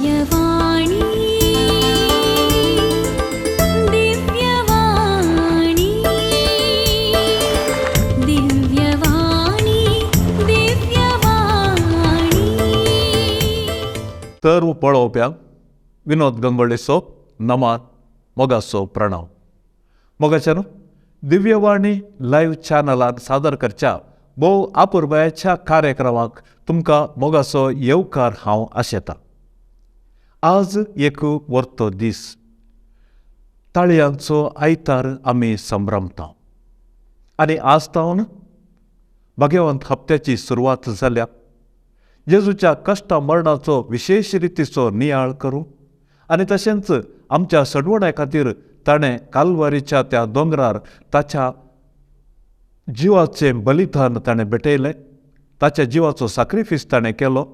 दिव्यवाणी, दिव्यवाणी, दिव्यवाणी, दिव्यवाणी. सर्व पळोवप्यांक विनोद गंगोळेचो नमान, मोगाचो प्रणव. मोगाच्यानो, दिव्यवाणी लायव्ह चॅनलान सादर करच्या भोव आपुरबायाच्या कार्यक्रमाक तुमकां मोगाचो येवकार हांव आशेतां. आज एक वर्तो दीस, ताळयांचो आयतार आमी संभ्रमता आनी आज तावन भाग्यवंत हप्त्याची सुरवात जाल्या. जेजूच्या कश्टा मरणाचो विशेश रितीचो नियाळ करूं आनी तशेंच आमच्या सडवण्या खातीर ताणें कालवारीच्या त्या दोंगरार ताच्या जिवाचें बलिदान ताणें भेटयलें, ताच्या जिवाचो साक्रिफीस ताणें केलो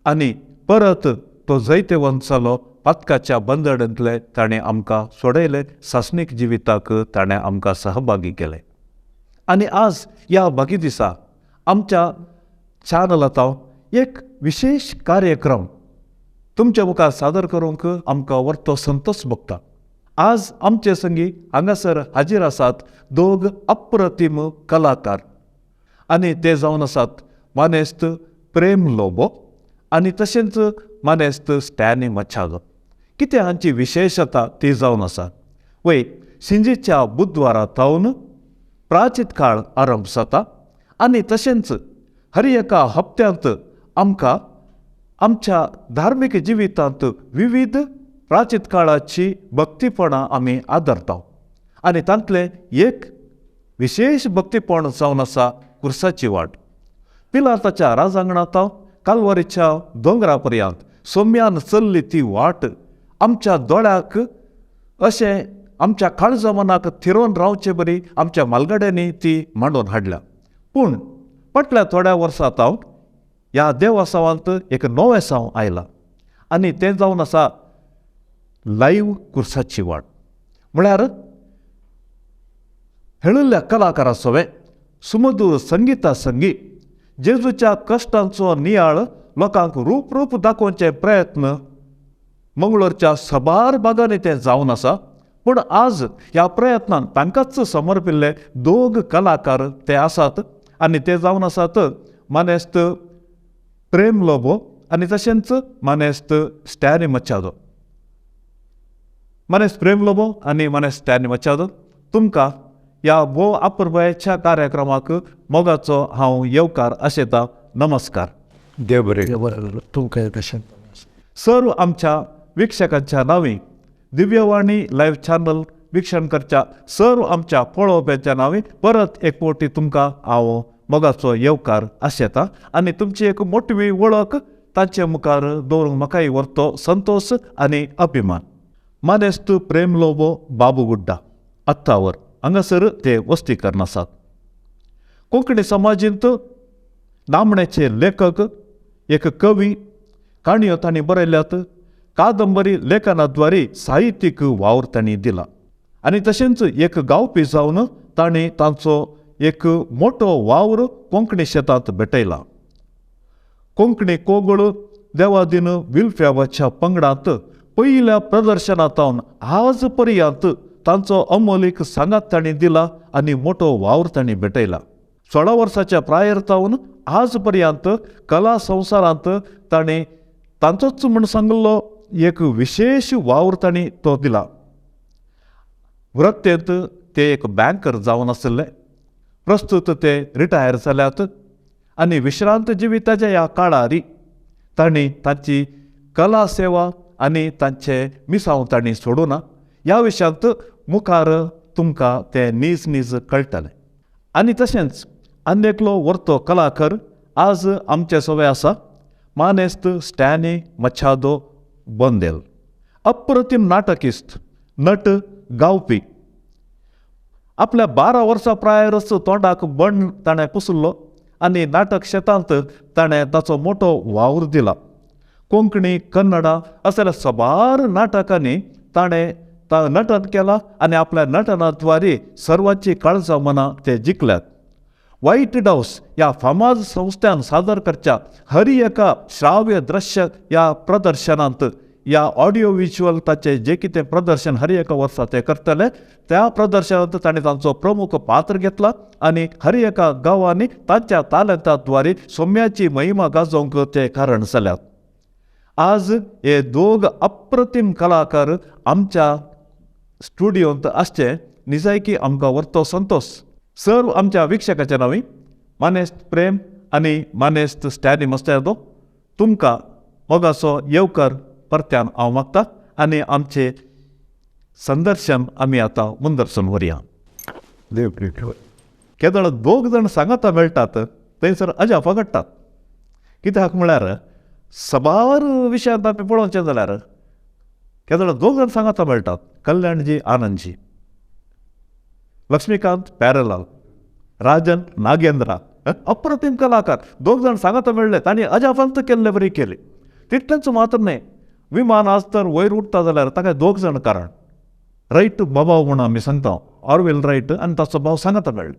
आनी परत तो जैतेवंत जालो. पातकाच्या बंधनांतले ताणें आमकां सोडयलें, सासणीक जिविताक ताणें आमकां सहभागी केलें. आनी आज ह्या भागी दिसा आमच्या चॅनलांत एक विशेश कार्यक्रम तुमच्या मुखार सादर करूंक आमकां वर्तो संतोष भोगता. आज आमचे संगी हांगासर हाजीर आसात दोग अप्रतीम कलाकार आनी ते जावन आसात मानेस्त प्रेम लोबो आनी तशेंच मानेस्त स्टॅनी मच्छादो. कितें हांची विशेशता ती जावन आसा वय, सिंजीच्या बुधवारा तावन प्राचीत काळ आरंभ जाता आनी तशेंच हर एका हप्त्यांत आमकां आमच्या धार्मीक जिवितांत विविध प्राचीत काळाची भक्तीपणां आमी आदरता आनी तांतलें एक विशेश भक्तीपण जावन आसा कुर्साची वाट. पिलाताच्या राजांगणांत कालवारीच्या दोंगरा पर्यंत सोम्यान चल्ली ती वाट आमच्या दोळ्याक अशें आमच्या काळजा मनाक थिरोवन रावचे बरी आमच्या मालगाड्यांनी ती मांडून हाडल्या. पूण फाटल्या थोड्या वर्सां तावन ह्या देवासावांत एक नवें साव आयलां आनी तें जावन आसा लायव्ह कुर्साची वाट. म्हळ्यार हेळिल्ल्या कलाकारा सवें सुमधूर संगिता संगी जेजूच्या कश्टांचो नियाळ लोकांक रूप रूप दाखोवचे प्रयत्न मंगळूरच्या साबार भागांनी तें जावन आसा. पूण आज ह्या प्रयत्नान तांकांच समर्पिल्ले दोग कलाकार ते आसात आनी ते जावन आसात मानेस्त प्रेम लोबो आनी तशेंच मानेस्त स्टॅनी मच्छादो. मानेस्त प्रेम लोबो आनी मानेस्त स्टॅनी मच्छादो, तुमकां ह्या भोव आपुरबायेच्या कार्यक्रमाक मोगाचो हांव येवकार आशेतां. नमस्कार. देव बरें तुमकां कशें. सर्व आमच्या वीक्षकांच्या नांवी दिव्यवाणी लायव्ह चॅनल वीक्षण करच्या सर्व आमच्या पळोवप्यांच्या नांवी परत एक फावटी तुमकां हांव मोगाचो येवकार आशेतां आनी तुमची एक मोटवी वळख तांचे मुखार दवरूंक म्हाकाय व्हरतो संतोश आनी अभिमान. मानेस्त प्रेम लोबो बाबू गुड्डा अत्तावर हांगासर ते वस्तीकरण आसात. कोंकणी समाजींत नामण्याचे लेखक, एक कवी, काणयो तांणी बरयल्यात, कादंबरी लेखनाद्वारे साहित्यीक वावर तांणी दिला आनी तशेंच एक गावपी जावन तांणी तांचो एक मोटो वावर कोंकणी शेतांत भेटयला. कोंकणी कोगळ देवादीन विल्फ्यावाच्या पंगडांत पयल्या प्रदर्शनांत आज पर्यंत तांचो अमोलीक सांगात तांणी दिला आनी मोटो वावर तांणी भेटयला. 16 वर्साच्या प्रायर तावन आज पर्यंत कला संवसारांत तांणी तांचोच म्हूण सांगिल्लो एक विशेश वावर तांणी तो दिला. वृत्तेंत ते एक बँकर जावन आशिल्ले, प्रस्तूत ते रिटायर जाल्यात आनी विश्रांत जिविताच्या ह्या काळारी तांणी तांची कला सेवा आनी तांचे मिसांव तांणी सोडूना. ह्या विशयांत मुखार तुमकां तें नीज नीज कळटलें. आनी तशेंच आनी एकलो वर्तो कलाकार आज आमचे सवे आसा, मानेस्त स्टॅनी मच्छादो बोंदेल. अप्रतीम नाटकिस्त, नट, गावपी. आपल्या 12 वर्सां प्रायरच तोंडाक बण ताणें पुसलो आनी नाटक शेतांत ताणें ताचो मोटो वावर दिला. कोंकणी, कन्नडा असल्या साबार नाटकांनी ताणें नटन केला आनी आपल्या नटनाद्वारे सर्वांची काळजां मनां ते जिखल्यात. व्हायट डावस ह्या फामाद संस्थान सादर करच्या हर एका श्राव्य दृश्य ह्या प्रदर्शनांत ह्या ऑडियो विज्युअल ताचें जें कितें प्रदर्शन हर एका वर्सा ते करतले त्या प्रदर्शनांत ताणें तांचो प्रमुख पात्र घेतला आनी हर एका गांवांनी तांच्या तालंताद्वारे सोम्याची महिमा गाजोवंक ते कारण जाल्यात. आज हे दोग अप्रतीम कलाकार आमच्या स्टुडियोंत आसचे निजायकी आमकां व्हरतो संतोश. सर्व आमच्या वीक्षकाच्या नांवी मानेस्त प्रेम आनी मानेस्त स्टॅनी मस्त्यादो तुमकां मोगाचो येवकार परत्यान हांव मागता आनी आमचें संदर्शन आमी आतां मुंदरसून व्हरया. केदळ दोग जाण सांगाता मेळटात थंयसर अजापां घडटात. कित्याक म्हळ्यार सबार विशयांत आमी पळोवचें जाल्यार केदळ दोग जाण सांगाता मेळटात. कल्याणजी आनंदजी, लक्ष्मीकांत प्यारेलाल, राजन नागेंद्रा अप्रतीम कलाकार दोग जाण सांगाता मेळ्ळे तांणी अजापांत केल्ले बरी केली. तितलेंच मात्र न्हय, विमान आज तर वयर उडटा जाल्यार ताका दोग जाण कारण रायट बाबा म्हूण आमी सांगता ऑरवेल रायट आनी ताचो भाव सांगाता मेळ्ळे.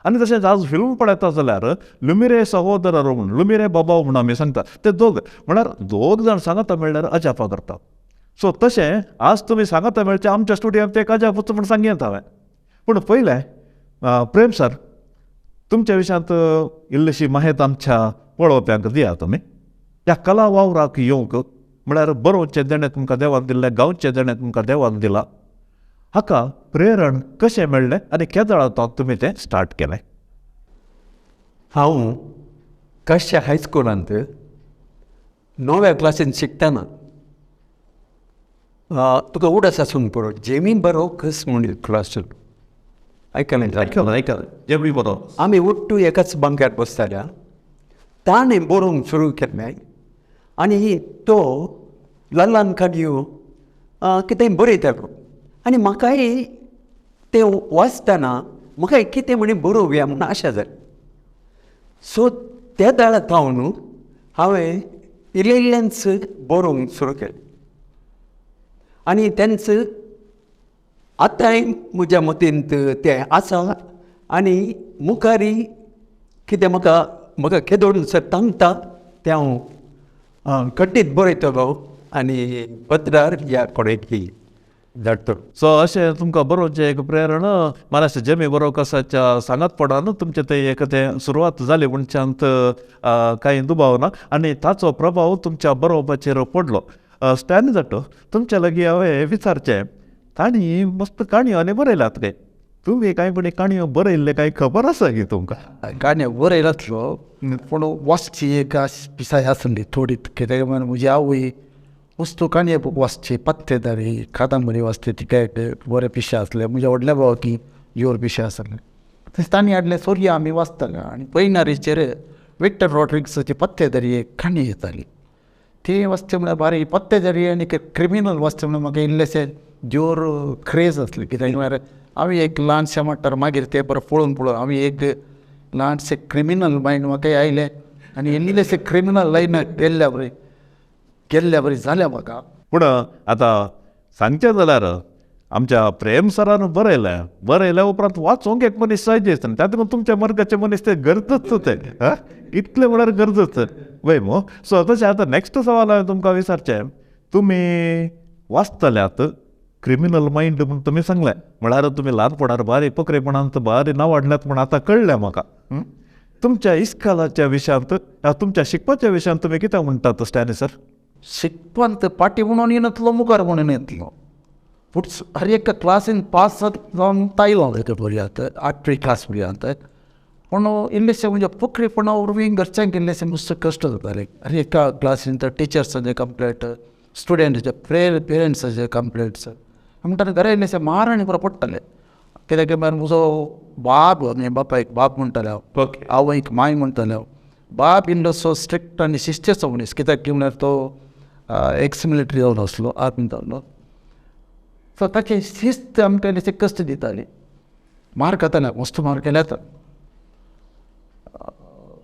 आनी तशेंच आज फिल्म पळयता जाल्यार लुमिरे सहोदर म्हूण लुमिरे बाबा म्हूण आमी सांगता ते दोग म्हळ्यार दोग जाण सांगाता मेळ्ळ्यार अजापां करतात. सो तशें आज तुमी सांगाता मेळचें आमच्या स्टुडियोंत एक अजापूच म्हूण सांगयेत हांवें. पूण पयलें प्रेम सर तुमच्या विशयांत इल्लीशी माहिती आमच्या पळोवप्यांक दिया. तुमी ह्या कला वावराक येवंक म्हळ्यार बरोवचें देणें तुमकां देवान दिल्लें, गावचें देणें तुमकां देवान दिलां, हाका प्रेरण कशें मेळ्ळें आनी केदळा तुमी तें स्टार्ट केलें? हांव काश्या हायस्कुलांत 9व्या क्लासींत शिकतना तुका उडास आसूंक पुरो जेमी बरो कस म्हूण क्लास आयकलें? आयकलें आयकलें. जेमी बरो आमी उट्टू एकाच बांकार बसताल्या. ताणें बरोवंक सुरू केलें आनी तो ल्हान ल्हान काणयो कितें बरयतालो आनी म्हाकाय तें वाचतना म्हाकाय कितें म्हण बरोवया म्हूण आशा जाली. सो त्या दाळा थावन हांवें इल्लें इल्लेंच बरोवंक सुरू केलें आनी तेंच आतांय म्हज्या मतींत तें आसा आनी मुखारी कितें म्हाका म्हाका केदोळ सर तांगता तें हांव कट्टीत बरयतलो आनी पत्रार ह्या कोडेक धाडटलो. सो अशें तुमकां बरोवचें एक प्रेरण मानास जेमी बरोवकासाच्या सांगातपणान तुमचें तें एक तें सुरवात जाली म्हणच्यांत कांय दुबाव ना आनी ताचो प्रभाव तुमच्या बरोवपाचेर पडलो. स्टॅन जाटो तुमच्या लागीं हांवें विचारचें, तांणी मस्त काणयो आनी बरयल्यात रे, तुमी कांय पण काणयो बरयल्ले कांय खबर आसा की तुमकां? काणयो बरयलातलो पूण वाचची एक पिसाय आसली थोडी. कित्याक म्हजी आवय वस्तू काणये बूक वाचची, पत्तेदारी कादंबरी वाचते, तिका एक बरें पिशें आसलें. म्हज्या व्हडल्या भावाक जोर पिशें आसलें. तशें तांणी हाडलें सोरया आमी वाचताले आनी पयनारीचेर विक्टर रॉड्रिग्साची पत्तेदारी एक काणी येताली ती वाचते म्हळ्यार बारी. पत्तेदारी आनी क्रिमिनल वाचते म्हळ्यार म्हाका इल्लेशें जोर क्रेज आसलें. कित्याक म्हळ्यार हांवें एक ल्हानशें म्हणटार मागीर तें बरें पळोवन पळोवन हांवें एक ल्हानशें क्रिमिनल मायंड म्हाका आयलें आनी इल्लेशें क्रिमिनल लायन गेल्ल्या बरें गेल्ल्या बरी जाल्या म्हाका. पूण आतां सांगचें जाल्यार आमच्या प्रेम सरान बरयलें, बरयल्या उपरांत वाचूंक एक मनीस जाय दिसता तातूंत तुमच्या वर्गाचे मनीस ते गरजच ते इतलें म्हळ्यार गरजच वय मो. सो तशें आतां नॅक्स्ट सवाल हांवें तुमकां विचारचें, तुमी वाचतल्यात क्रिमिनल मायंड म्हूण तुमी सांगलें, म्हळ्यार तुमी ल्हानपणार बारीक पोकरेपणांत बारी नावाडल्यात म्हूण आतां कळ्ळें म्हाका. तुमच्या इस्कालाच्या विशयांत तुमच्या शिकपाच्या विशयांत तुमी कितें म्हणटात स्टॅनी सर? शिकपांत पाटी म्हणून येनातलो मुखार म्हणून येतलो पूण हर एका क्लासीन पास जावन आयलो पर्यंत 8वी क्लास पर्यंत. पूण इल्लेशें म्हणजे पोकरेपणा वरवीं घरच्यांक इल्लेशें मस्त कश्ट जाताले. हर एका क्लासीन तर टिचर्साचे कंप्लेंट, स्टुडंटाचे पेरंट्साचे कंप्लेंट्स म्हणटा घरा इल्लेशें मार आनी बरो पडटाले. कित्याक म्हळ्यार म्हजो बाब बापायक बाब म्हणटाले हांव, आवयक माय म्हणटाले हांव. बाब इल्लोसो स्ट्रिक्ट आनी शिस्तेचो मनीस, कित्याक की म्हळ्यार तो एक्स मिलिटरी जावन आसलो, आर्मी जाल्लो. सो ताचे शिस्त आमकां इल्लेशे कश्ट दिताली, मार खाताले, मस्त मार केले येता.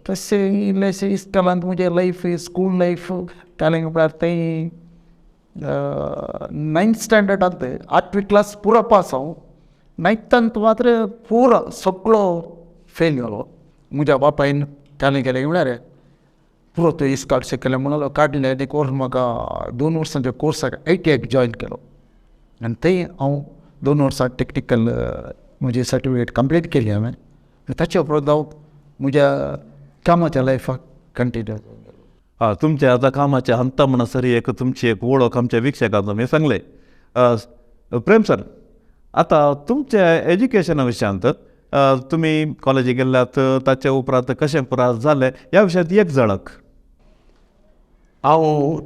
तशें इल्लेशें इस्कॉलांत म्हजें लायफ स्कूल लायफ कालें म्हळ्यार थंय 9th स्टँडर्डांत 8वी क्लास पुरो पास हांव. 9थांत मात्र पुरो सगळो फेल जालो. म्हज्या बापायन कालें केलें म्हळ्यार पुरो तो इस्काल शिकले म्हणून काडलें आनी एक वर्स म्हाका 2 वर्सांच्या कोर्साक ITI join केलो आनी थंय हांव 2 वर्सां टॅक्निकल म्हजी सर्टिफिकेट कंप्लीट केली हांवें. ताचे उपरांत हांव म्हज्या कामाच्या लायफाक कंटिन्यू. आं, तुमच्या आतां कामाच्या हंता म्हणसर एक तुमची एक वळख आमच्या विक्षकांक तुमी सांगलें. प्रेम सर, आतां तुमच्या एज्युकेशना विशयांत तुमी कॉलेजीक गेल्यात, ताचे उपरांत कशें पुराय जालें ह्या विशयांत एक झळक. हांव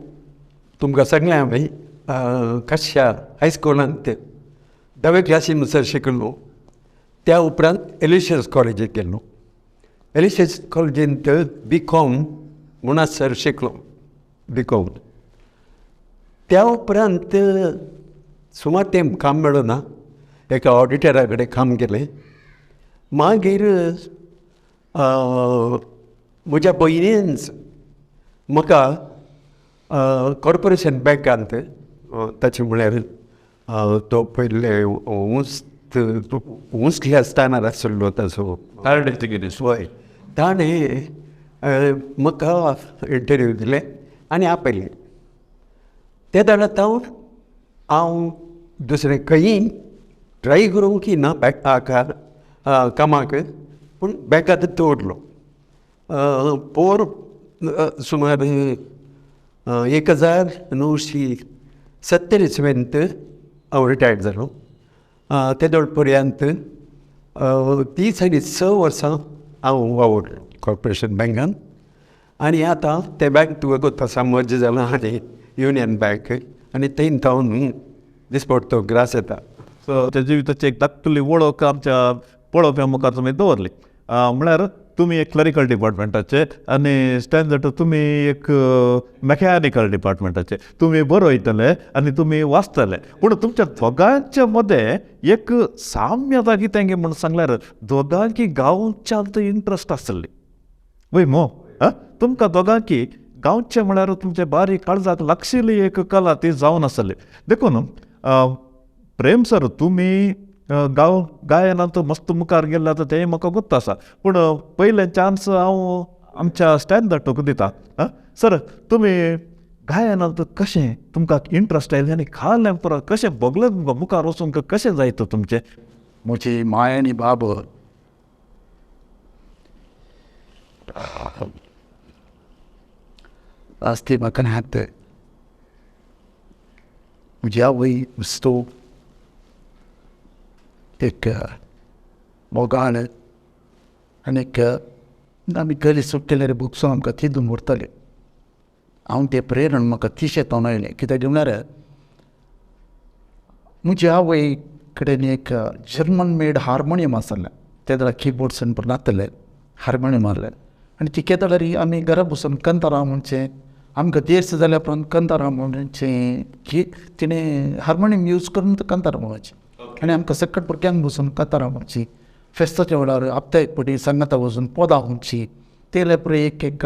तुमकां सांगलें हांवें कश्या हायस्कुलांत 10वे क्लासी म्हणसर शिकलो. त्या उपरांत एलिशियस कॉलेजीक गेलो. एलिशियस कॉलेजींत BCom म्हणसर शिकलो. BCom. त्या उपरांत सुमार तें काम मेळना, एका ऑडिटरा कडेन काम केलें. मागीर म्हज्या भयणीनच म्हाका कॉर्पोरेशन बँकांत, ताचें म्हळ्यार तो पयले उंचल्या स्थानार आशिल्लो ताचो वय, ताणें म्हाका इंटरव्यू दिले आनी आपयलें. ते दाडात हांव दुसरें खंयी ट्राय करूंक ना बँकाक कामाक, पूण बँकांत दवरलो. पोर सुमार 1970 इसवेंत हांव रिटायर्ड जालो. तेदोळ पर्यंत 30 आनी 6 वर्सां हांव वावुरलो कॉर्पोरेशन बँकान. आनी आतां तें बँक तुका गोत आसा मर्ज जालां आनी युनियन बँक, आनी थंय तावन दिसपडतो ग्रास येता. सो त्या जिविताची एक धाकटुली वळख आमच्या पळोवप्या मुखार तुमी दवरली. म्हळ्यार तुमी एक क्लरिकल डिपार्टमेंटाचे आनी स्टँडर्ड तुमी एक मॅकॅनिकल डिपार्टमेंटाचे, तुमी बरयतले आनी तुमी वाचतले. पूण तुमच्या दोगांच्या मदें एक साम्यता कितें म्हूण सांगल्यार दोगांकी गांवच्यांत इंट्रस्ट आसली वय मो. तुमकां दोगांकी गांवचें म्हळ्यार तुमचे बारीक काळजाक लागशिल्ली एक कला ती जावन आसली. देखून प्रेम सर, तुमी गांव गायनांत मस्त मुखार गेल्ले आतां तेंय म्हाका गोत्त आसा, पूण पयलें चान्स हांव आमच्या स्टँडर्डूक दिता. सर, तुमी गायनांत कशें तुमकां इंट्रस्ट आयलें आनी खालें परत कशें भोगलें तुमकां मुखार वचूंक कशें जायत तुमचें? म्हजी माय आनी बाब आसती म्हाका हात म्हजी आवय वस्तू एक मोगाळ आनीक आमी गली सुट्टले बुक्सो आमकां तितून व्हरताले. हांव तें प्रेरण म्हाका तिशें आयलें. कित्याक म्हळ्यार म्हजी आवय कडेन एक जर्मन मेड हार्मोनियम आसलें. ते वेळार किबोर्ड्स नासले, हार्मोनियम आसलें. आनी ती केदळार आमी घरा बसून कंतारां म्हणचें, आमकां देर्स जाल्या उपरांत कंतारां म्हणचें की तिणें हार्मोनियम यूज करून कंतारां म्हणचें. आनी आमकां सकट भुरग्यांक बसून कातारां म्हणची, फेस्ताच्या वेळार हप्त्या एक फावटी सांगाता वचून पदां म्हणची. ते पळय एक एक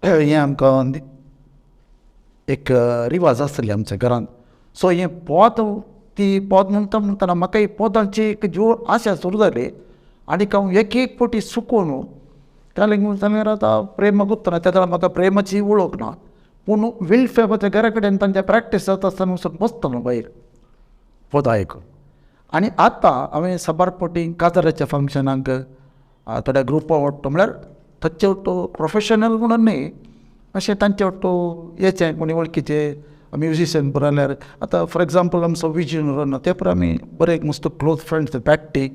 हें आमकां एक रिवाज आसली आमच्या घरांत. सो हें पद ती पद म्हणटा म्हणटना म्हाका ही पदांची एक जीव आशा सुरू जाली आनी हांव एक एक फावटी चुकोन ताणें जाल्यार आतां प्रेम गुप्त ना, त्या म्हाका प्रेमाची वळख ना, पूण विल्फेबाच्या घरा कडेन तांच्या प्रॅक्टीस जाता आसतना वचून बसतालो भायर पदां आयकून. आनी आतां हांवें साबार फावटी काजाराच्या फंक्शनाक थोड्या ग्रुपा वाडटो म्हळ्यार ताचे तो प्रोफेशनल म्हणून न्ही, अशें तांचे वाटो येचे कोणी वळखीचे म्युजिशियन बरें जाल्यार आतां फॉर एग्जाम्पल आमचो विजन रन ते पळय आमी बरे एक मस्त क्लोज फ्रेंड्स बॅट्रीक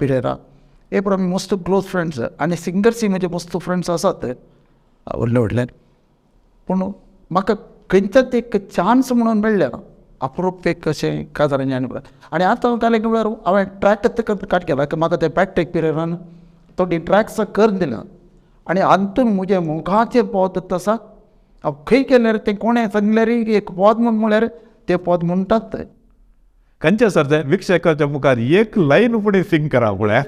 पिरेरा हे पळय आमी मस्त क्लोज फ्रेंड्स आनी सिंगर्सूय म्हजे मस्त फ्रेंड्स आसात व्हडले व्हडले. पूण म्हाका खंयच्याच एक चान्स म्हणून मेळ्ळें ना अप्रूप एक अशें काजारांनी. आनी आनी आतां जालें की म्हळ्यार हांवें ट्रॅक काट केला की म्हाका ते पॅट्रीक पिरेरान थोडी ट्रॅक्स करून दिला आनी हातून म्हजें मोगाचें पद आसा. हांव खंय गेल्यार तें कोणें सांगल्यार एक पद म्हूण म्हळ्यार तें पद म्हणटात. खंयचें सर तें विक्षकाच्या मुखार एक लायन फुडें सिंग करा पळया.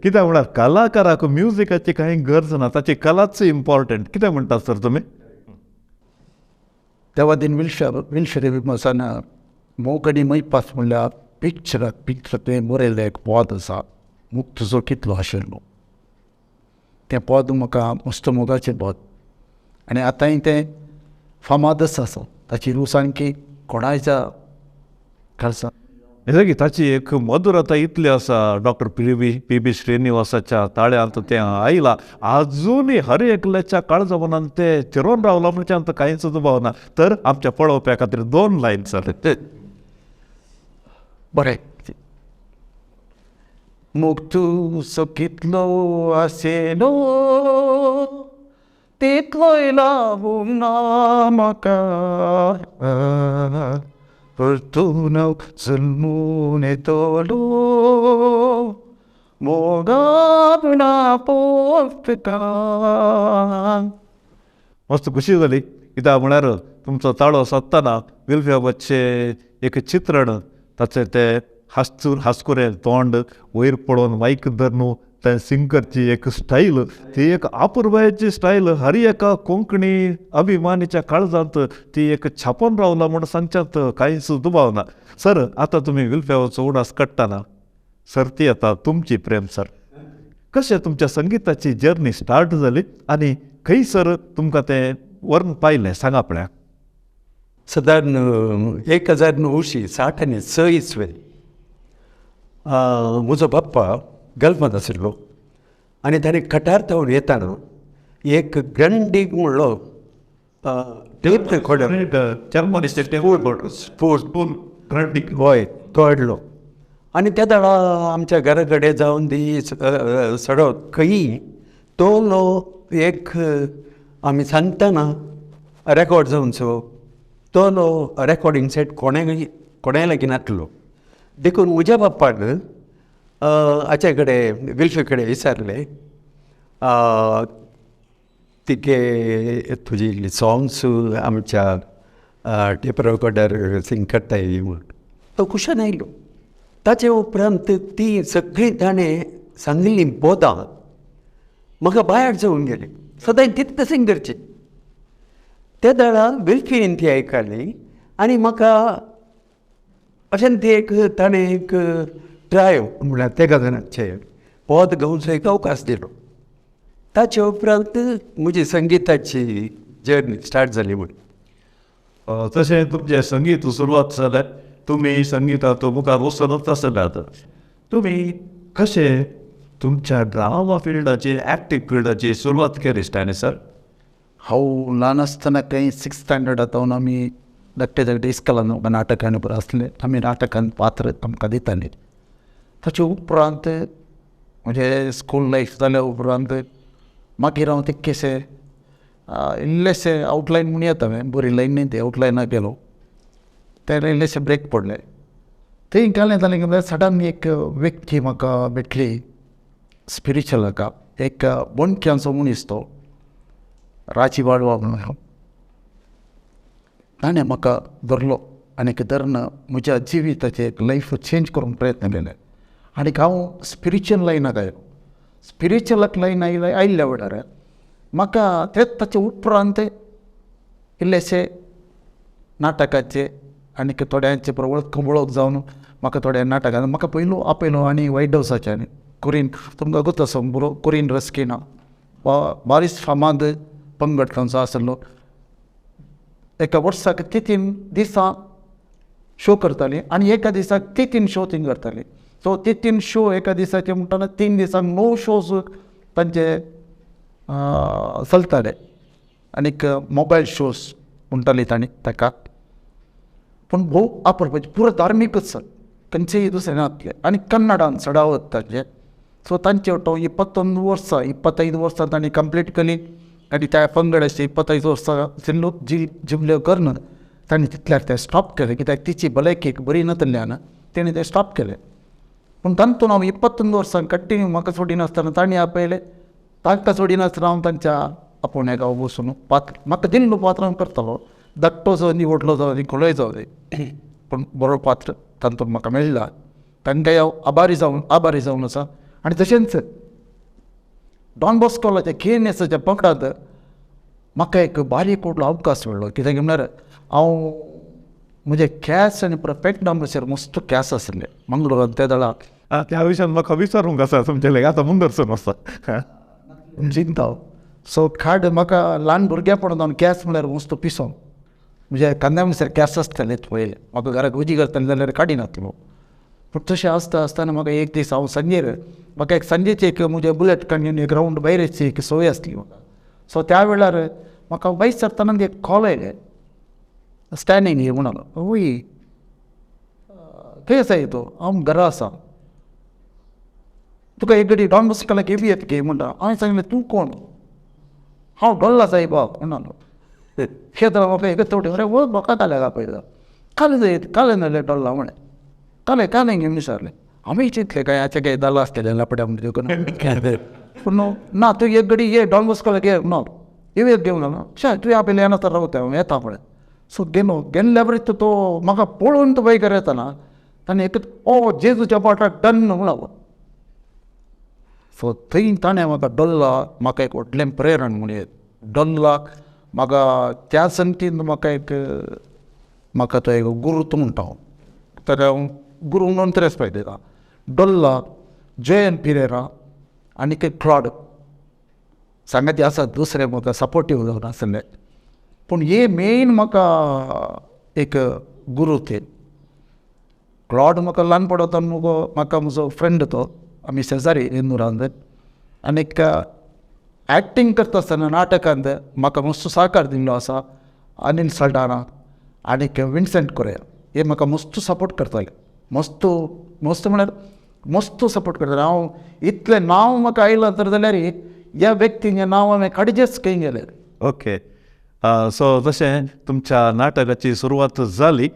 कित्याक म्हळ्यार कलाकाराक म्युजिकाची कांय गरज ना, ताची कलाच इम्पॉर्टंट. कितें म्हणटात सर तुमी? तेवा दिन विल्शर विमसान मोगणी मैपास म्हणल्यार पिक्चराक पिक्चर तुवें बरयल्लें एक पद आसा मुक्त जो कितलो आशिल्लो तें पद म्हाका मस्त मोगाचें पद आनी आतांय तें फामादच आसा. ताची रूच सामकी कोणाच्या खालसा की ताची एक मधुरता इतली आसा. डॉक्टर पी बी श्रीनिवासाच्या ताळ्यांत तें आयलां, आजुनूय हर एकल्याच्या काळजा मनान तें चिरोवन रावलां म्हणजे कांयच दुबाव ना. तर आमच्या पळोवप्या खातीर 2 लायन सर. बरें. मोग तुजो कितलो आसेलो तितलोय लावूंक ना म्हाका, परतून जल्मून येतलो मोगा विणा पोसता. मस्त खुशी जाली कित्याक म्हळ्यार तुमचो ताळो सोदतना विल्फ्याबाचे एक चित्रण, ताचें तें हासकुरें तोंड वयर पळोवन मायक धरून तें सिंग करची एक स्टायल, ती एक अपुरबायेची स्टायल हर एका कोंकणी अभिमानीच्या काळजांत ती एक छापून रावला म्हूण सांगच्यांत कांयच दुबाव ना. सर आतां तुमी विल्फ्याचो उडास काडटना सर ती आतां तुमची प्रेम सर, कशें तुमच्या संगिताची जर्नी स्टार्ट जाली आनी खंय सर तुमकां तें व्हरून पायलें सांगा पळया. सादारण 1966 इस्वेन म्हजो बाप्पा गल्फांत आशिल्लो आनी ताणें कटार थावन येताना एक ग्रंडीग म्हणलो टेप रेकॉर्डर हय तो हाडलो आनी त्या दाडा आमच्या घरा कडेन जावन दी सडत खंयी तो लो एक आमी सांगतना रेकॉर्ड जावचो तो लो रेकॉर्डिंग सेट कोणे कोणाय लागीं नासलो. देखून म्हज्या बाप्पान हाचे कडेन विल्फी कडेन विचारलें तिगे तुजी सॉंग्स आमच्या टेप रेकॉर्डर सिंग करताय म्हूण. तो खुशान आयलो. ताचे उपरांत ती सगळीं ताणें सांगिल्लीं बोधां म्हाका भायर जावन गेली. सदांय तितलें सिंग करचें. त्या दाडा विल्फीन ती आयकली आनी म्हाका अशें ती एक ताणें एक ट्राय म्हळ्यार तेगा जाणांचे पद गावचो एक अवकाश दिलो. ताचे उपरांत म्हजी संगिताची जर्नी स्टार्ट जाली म्हूण. तशें तुमचें संगीत सुरवात जालें, तुमी संगितांत मुखार वचूनच आसले. आतां तुमी कशें तुमच्या ड्रामा फिल्डाची एक्टींग फिल्डाची सुरवात केली स्टॅनी सर? हांव ल्हान आसतना खंय 6th स्टँडर्डांत आमी धाकटे धाकटे इस्कॉलान नाटकान बरें आसले, आमी नाटकान पात्र आमकां दिताले. ताचे उपरांत म्हणजे स्कूल लायफ जाल्या उपरांत मागीर हांव तितकेशें इल्लेशें आवटलायन म्हूण येता हांवें बरी लायन न्ही ती आवटलायनाक गेलो तेन्ना इल्लेशें ब्रेक पडलें. थंय गेलें जालें की सडन एक व्यक्ती म्हाका भेटली स्पिरिच्युअल हाका एक बोणक्यांचो मनीस तो राजी वाडवा म्हणून. ताणें म्हाका धरलो आनी धरून म्हज्या जिविताचें एक लायफ चेंज करूंक प्रयत्न केले आनी हांव स्पिरिच्युअल लायनाक आयलो. स्पिरिच्युअलाक लायन आयले आयिल्ल्या वेळार म्हाका ते ताचे उपरांत इल्लेशे नाटकाचे आनी थोड्यांचे वळख वळख जावन म्हाका थोड्या नाटकान म्हाका पयलो आपयलो आनी वायट हावसाचे आनी कुरीन तुमकां गोत आसा बरो कुरीन रस्किना बारीस फामाद पंगड तांचो आसलो. एका वर्साक 3 दिसां शो करताली आनी एका दिसाक 3 शो थिंग करताली. सो 3 शो एका दिसाचे म्हणटना 3 दिसांक 9 शोज तांचे चलताले आनीक मोबायल शोज म्हणटाली तांणी ताका. पूण भोव आपरपाचें पुरो धार्मीकच खंयचेय दुसरें नासलें आनी कन्नडान चडावत तांचे. सो तांचे वटो 21 वर्सां 25 वर्सां तांणी कंप्लीट केली आनी त्या पंगडाचे 25 वर्सां जिल्लो जिबल्यो करून तांणी तितल्यार तें स्टॉप केलें कित्याक तिची भलायकी बरी नासल्यान तेणें तें स्टॉप केलें. पूण तातूंत हांव 21 वर्सां कंटिन्यू म्हाका सोडिनासतना तांणी आपयलें तांकां सोडिनासतना हांव तांच्या आपोवण्याक हांव वचून पात्र म्हाका दिल्लो पात्र हांव करतालो धाकटो जावं दी व्हडलो जावं दी खोलोय जावं दी पूण बरो पात्र तातूंत म्हाका मेळ्ळा. तांकांय हांव आभारी जावन आसा. आनी तशेंच डॉन बॉस्कोलाच्या KNSच्या पंगडांत म्हाका एक बारीक व्हडलो अवकाश मेळ्ळो. कित्याक म्हळ्यार हांव म्हजें कॅश आनी परफेक्ट नंबराचेर मस्त कॅश आसलें मंगळुरांत त्या दळाक. त्या विशयान म्हाका विचारूंक आसा तुमचे लागीं आतां मुंदरसून आसा. चिंता. सो खाड म्हाका ल्हान भुरग्यापण जावन केंस म्हळ्यार मस्तो पिसो. म्हणजे कांद्या म्हणसर केंस आसताले पयले, म्हाका घराक उजी करताले जाल्यार काडिनातलो. पूण तशें आसता आसतना म्हाका एक दीस हांव सांजेर म्हाका एक सांजेची एक म्हजे बुलेट काडून एक रावंड भायरची एक संवय आसली म्हाका. सो त्या वेळार म्हाका वयर सरतना एक कॉल आयलें, स्टँडींग हे म्हणून. वय खंय आसा तूं? हांव घरा आसा. तुका एक घडी डॉन बॉस्कोलाक येवया गे म्हणटा. हांवें सांगलें तूं कोण? हांव डोल्ला सायबा म्हणलो. खेत्र म्हाका एक थोडी अरे वो म्हाका काले आपयता काले जाय काले नासले डोल्ला म्हळें काले काले घेवन विचारलें. आमी चिंतलें काय आतां काय जालां आसतलें लपड्या म्हणजे. पूण ना तूं एक घडी ये डॉन बॉस्कोलाक ये ना येवया घेवन ना शा तुवें आपयलें येना तर रावता हांव येता म्हळें. सो गेलो गेल्ल्या बरें तो म्हाका पळोवन तो बायकार येताना ताणें एक ओ जेजूच्या पाटाक डन म्हणलो. सो थंय ताणें म्हाका डोल्ला म्हाका एक व्हडलें प्रेरण म्हणूं येत. डोल्लाक म्हाका त्या संगतीन म्हाका एक म्हाका तो एक गुरू तूं म्हणटा हांव, तर हांव गुरू म्हणून रेस्पेक्ट दिता. डोल्ला, जयन पिरेरा आनी एक क्लॉड सांगाती आसा दुसरे म्हाका सपोर्टीव जावन आसले. पूण हे मेन म्हाका एक गुरू ते. क्लॉड म्हाका ल्हान पडत मुगो म्हाका म्हजो फ्रेंड तो, आमी शेजारी इंदुरांत. आनीक एक्टींग करता आसतना नाटकांत म्हाका मस्त सहकार दिल्लो आसा अनिल सल्डाना आनीक विन्सेंट कोरेया, हे म्हाका मस्त सपोर्ट करताले. मस्त मस्त म्हळ्यार मस्त सपोर्ट करताले. हांव इतलें नांव म्हाका आयलां तर जाल्यार ह्या व्यक्तींचें नांव हांवें काडचेंच खंय गेलें. ओके, सो जशें तुमच्या नाटकाची सुरवात जाली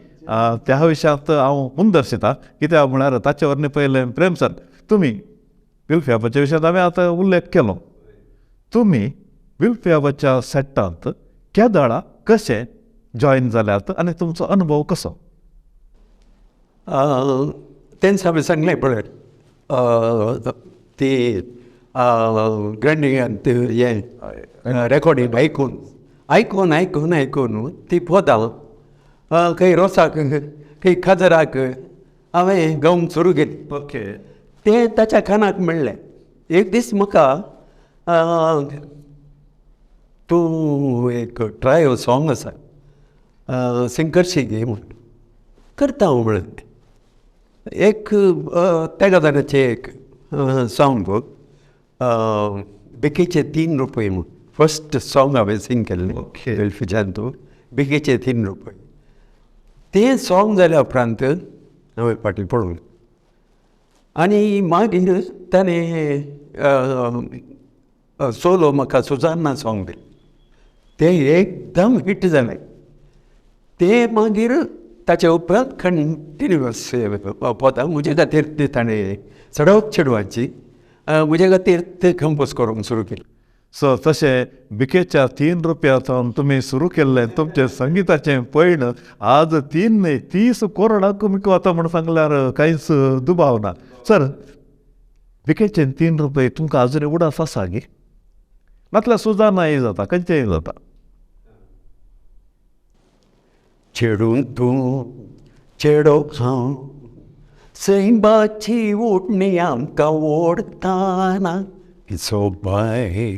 त्या विशयांत हांव मुंदर्शिता कित्याक म्हळ्यार ताचे वरवीं पयलें प्रेम सर तुमी विल्फियाबाच्या विशयांत हांवें आतां उल्लेख केलो. तुमी विल्फियाबाच्या सेटांत केदळा कशें जॉयन जाल्यात आनी तुमचो अनुभव कसो? तेंच हांवें सांगलें पळय ती ग्रँडिंगांत हें रेकॉर्डींग आयकून आयकून आयकून आयकून ती पदां खंय रोसाक खंय खाजराक हांवें गावंक सुरू केली. ओके, तें ताच्या कानाक मेळ्ळें. एक दीस म्हाका तूं एक ट्रायो सॉंग आसा सिंग करशी गे म्हूण करता हांव म्हणलें. एक तेगादाराचें एक सॉंग भिकेचे 3 रुपये म्हूण फर्स्ट सॉंग हांवें सिंग केल्लें. ओके, वेल्फिजान तूं भिकेचे 3 रुपये तें सॉंग जाल्या उपरांत हांवें फाटीं पळोवं आनी मागीर ताणें सोलो म्हाका सुजाना सॉंग दिलें, तें एकदम हिट जालें. तें मागीर ताच्या उपरांत कंटिन्युअस पदां म्हजे खातीर तें ताणें चडोवप चेडवाची म्हजे खातीर तें कंपोज करूंक सुरू केलें. सो तशें भिकेच्या 3 रुपया सावन तुमी सुरू केल्लें तुमचें संगिताचें पयण आज 3 न्हय 30 करोडांक तुमकां वता म्हूण सांगल्यार कांयच दुबाव ना. सर, भिकेचे 3 रुपये तुमकां आजून उडास आसा गे? नातल्यार सुजानाय जाता, खंयचेंय जाता. चेडूं तूं चेडो हांव सैंबाची उडणी आमकां ओडताना सोबाय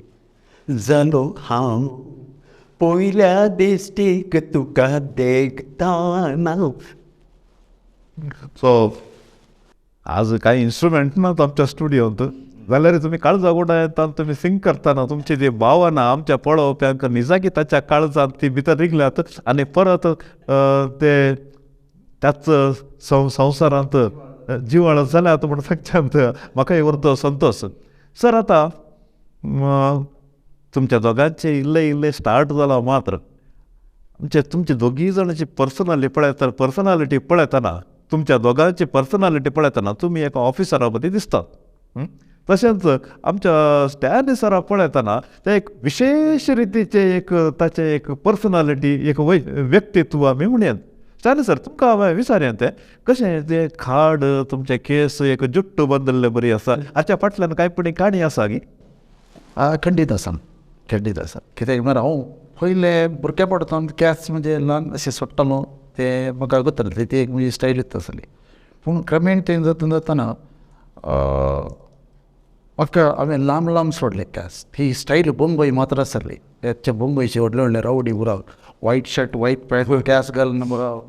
जालो हांव पयल्या दिश्टीक तुका देखताना. सो आज कांय इन्स्ट्रुमेंट ना आमच्या स्टुडियोंत जाल्यार तुमी काळजा गुडा येता तुमी सिंग करतना तुमची ती भावना आमच्या पळोवप्यांक निजाकी ताच्या काळजांत ती भितर रिगल्यात आनी परत ते त्याच संवसारांत जिवाळ जाल्यात म्हूण सांगच्यांत म्हाका उरतो संतोश. सर, आतां तुमच्या दोगांचे इल्ले इल्ले स्टार्ट जाला मात्र आमचे तुमचे दोगीय जाणांची पर्सनालिटी पळयता पर्सनालिटी पळयतना तुमच्या दोगांची पर्सनालिटी पळयतना तुमी एका ऑफिसरा मदीं दिसतात. तशेंच आमच्या स्टॅनली सराक पळयतना ते एक विशेश रितीचें एक ताचें एक पर्सनालिटी एक व्यक्तित्व आमी म्हणयात. स्टॅनली सर, तुमकां हांवें विचारया तें कशें तें खाड तुमचें केस एक जुट्टू बंदल्ले बरी आसा हाच्या फाटल्यान कांय पुणी काणी आसा गी? खंडीत आसा, खंडीत आसा. कित्याक म्हळ्यार हांव पयलें भुरगेपणांत केंस म्हणजे ल्हान अशें सोडटालो तें म्हाका गतरलें, ती एक म्हजी स्टायलूच आसली. पूण क्रमेण तें जाता जातना म्हाका हांवें लांब लांब सोडले केंस. ही स्टायल बोंबय मात्र आसली, हेचे बोंबयचे व्हडले व्हडले rowdy Oraon, white shirt white pant केंस घालून बरो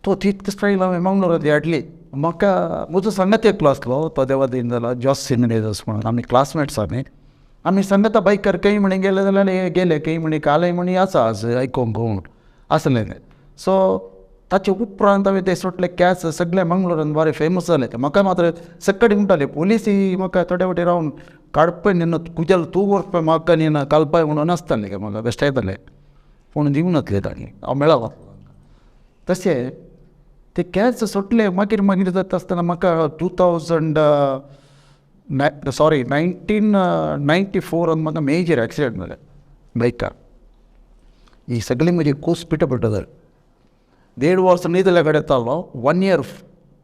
तो तीच स्टायल हांवें मंगळूरांत हाडली. म्हाका म्हजो सांगात एकलो आसलो, तो देवा दीन जाला, जॉस मिनेजस म्हणून, आमी क्लासमेट्स. आमी आमी सांगता बायकार खंय म्हणी गेले जाल्यार गेले खंय म्हणी कालय म्हणी आसा आज आयकोंक म्हूण आसलें तें. सो ताचे उपरांत हांवें ते सोडले केंस, सगळे मंगळूरान बरे फेमस जाले ते. म्हाका मात्र सक्कडी म्हणटाले पोलिसी म्हाका थोडे फावटी रावन काडपय न्ही कुजल तूं व्हरपय म्हाका न्ही ना कालपाय म्हणून आसतालें म्हाका बेश्टायताले, पूण दिवनातले तांणी हांव मेळना. तशें ते केंस सोडले. मागीर मागीर जाता आसतना म्हाका 1994 म्हाका मेजर एक्सिडंट जालें बायकार. ही सगळी म्हजी कूस पिठो पिठो जाली. 1.5 वर्स न्हिदल्या कडेन जालो, 1 इयर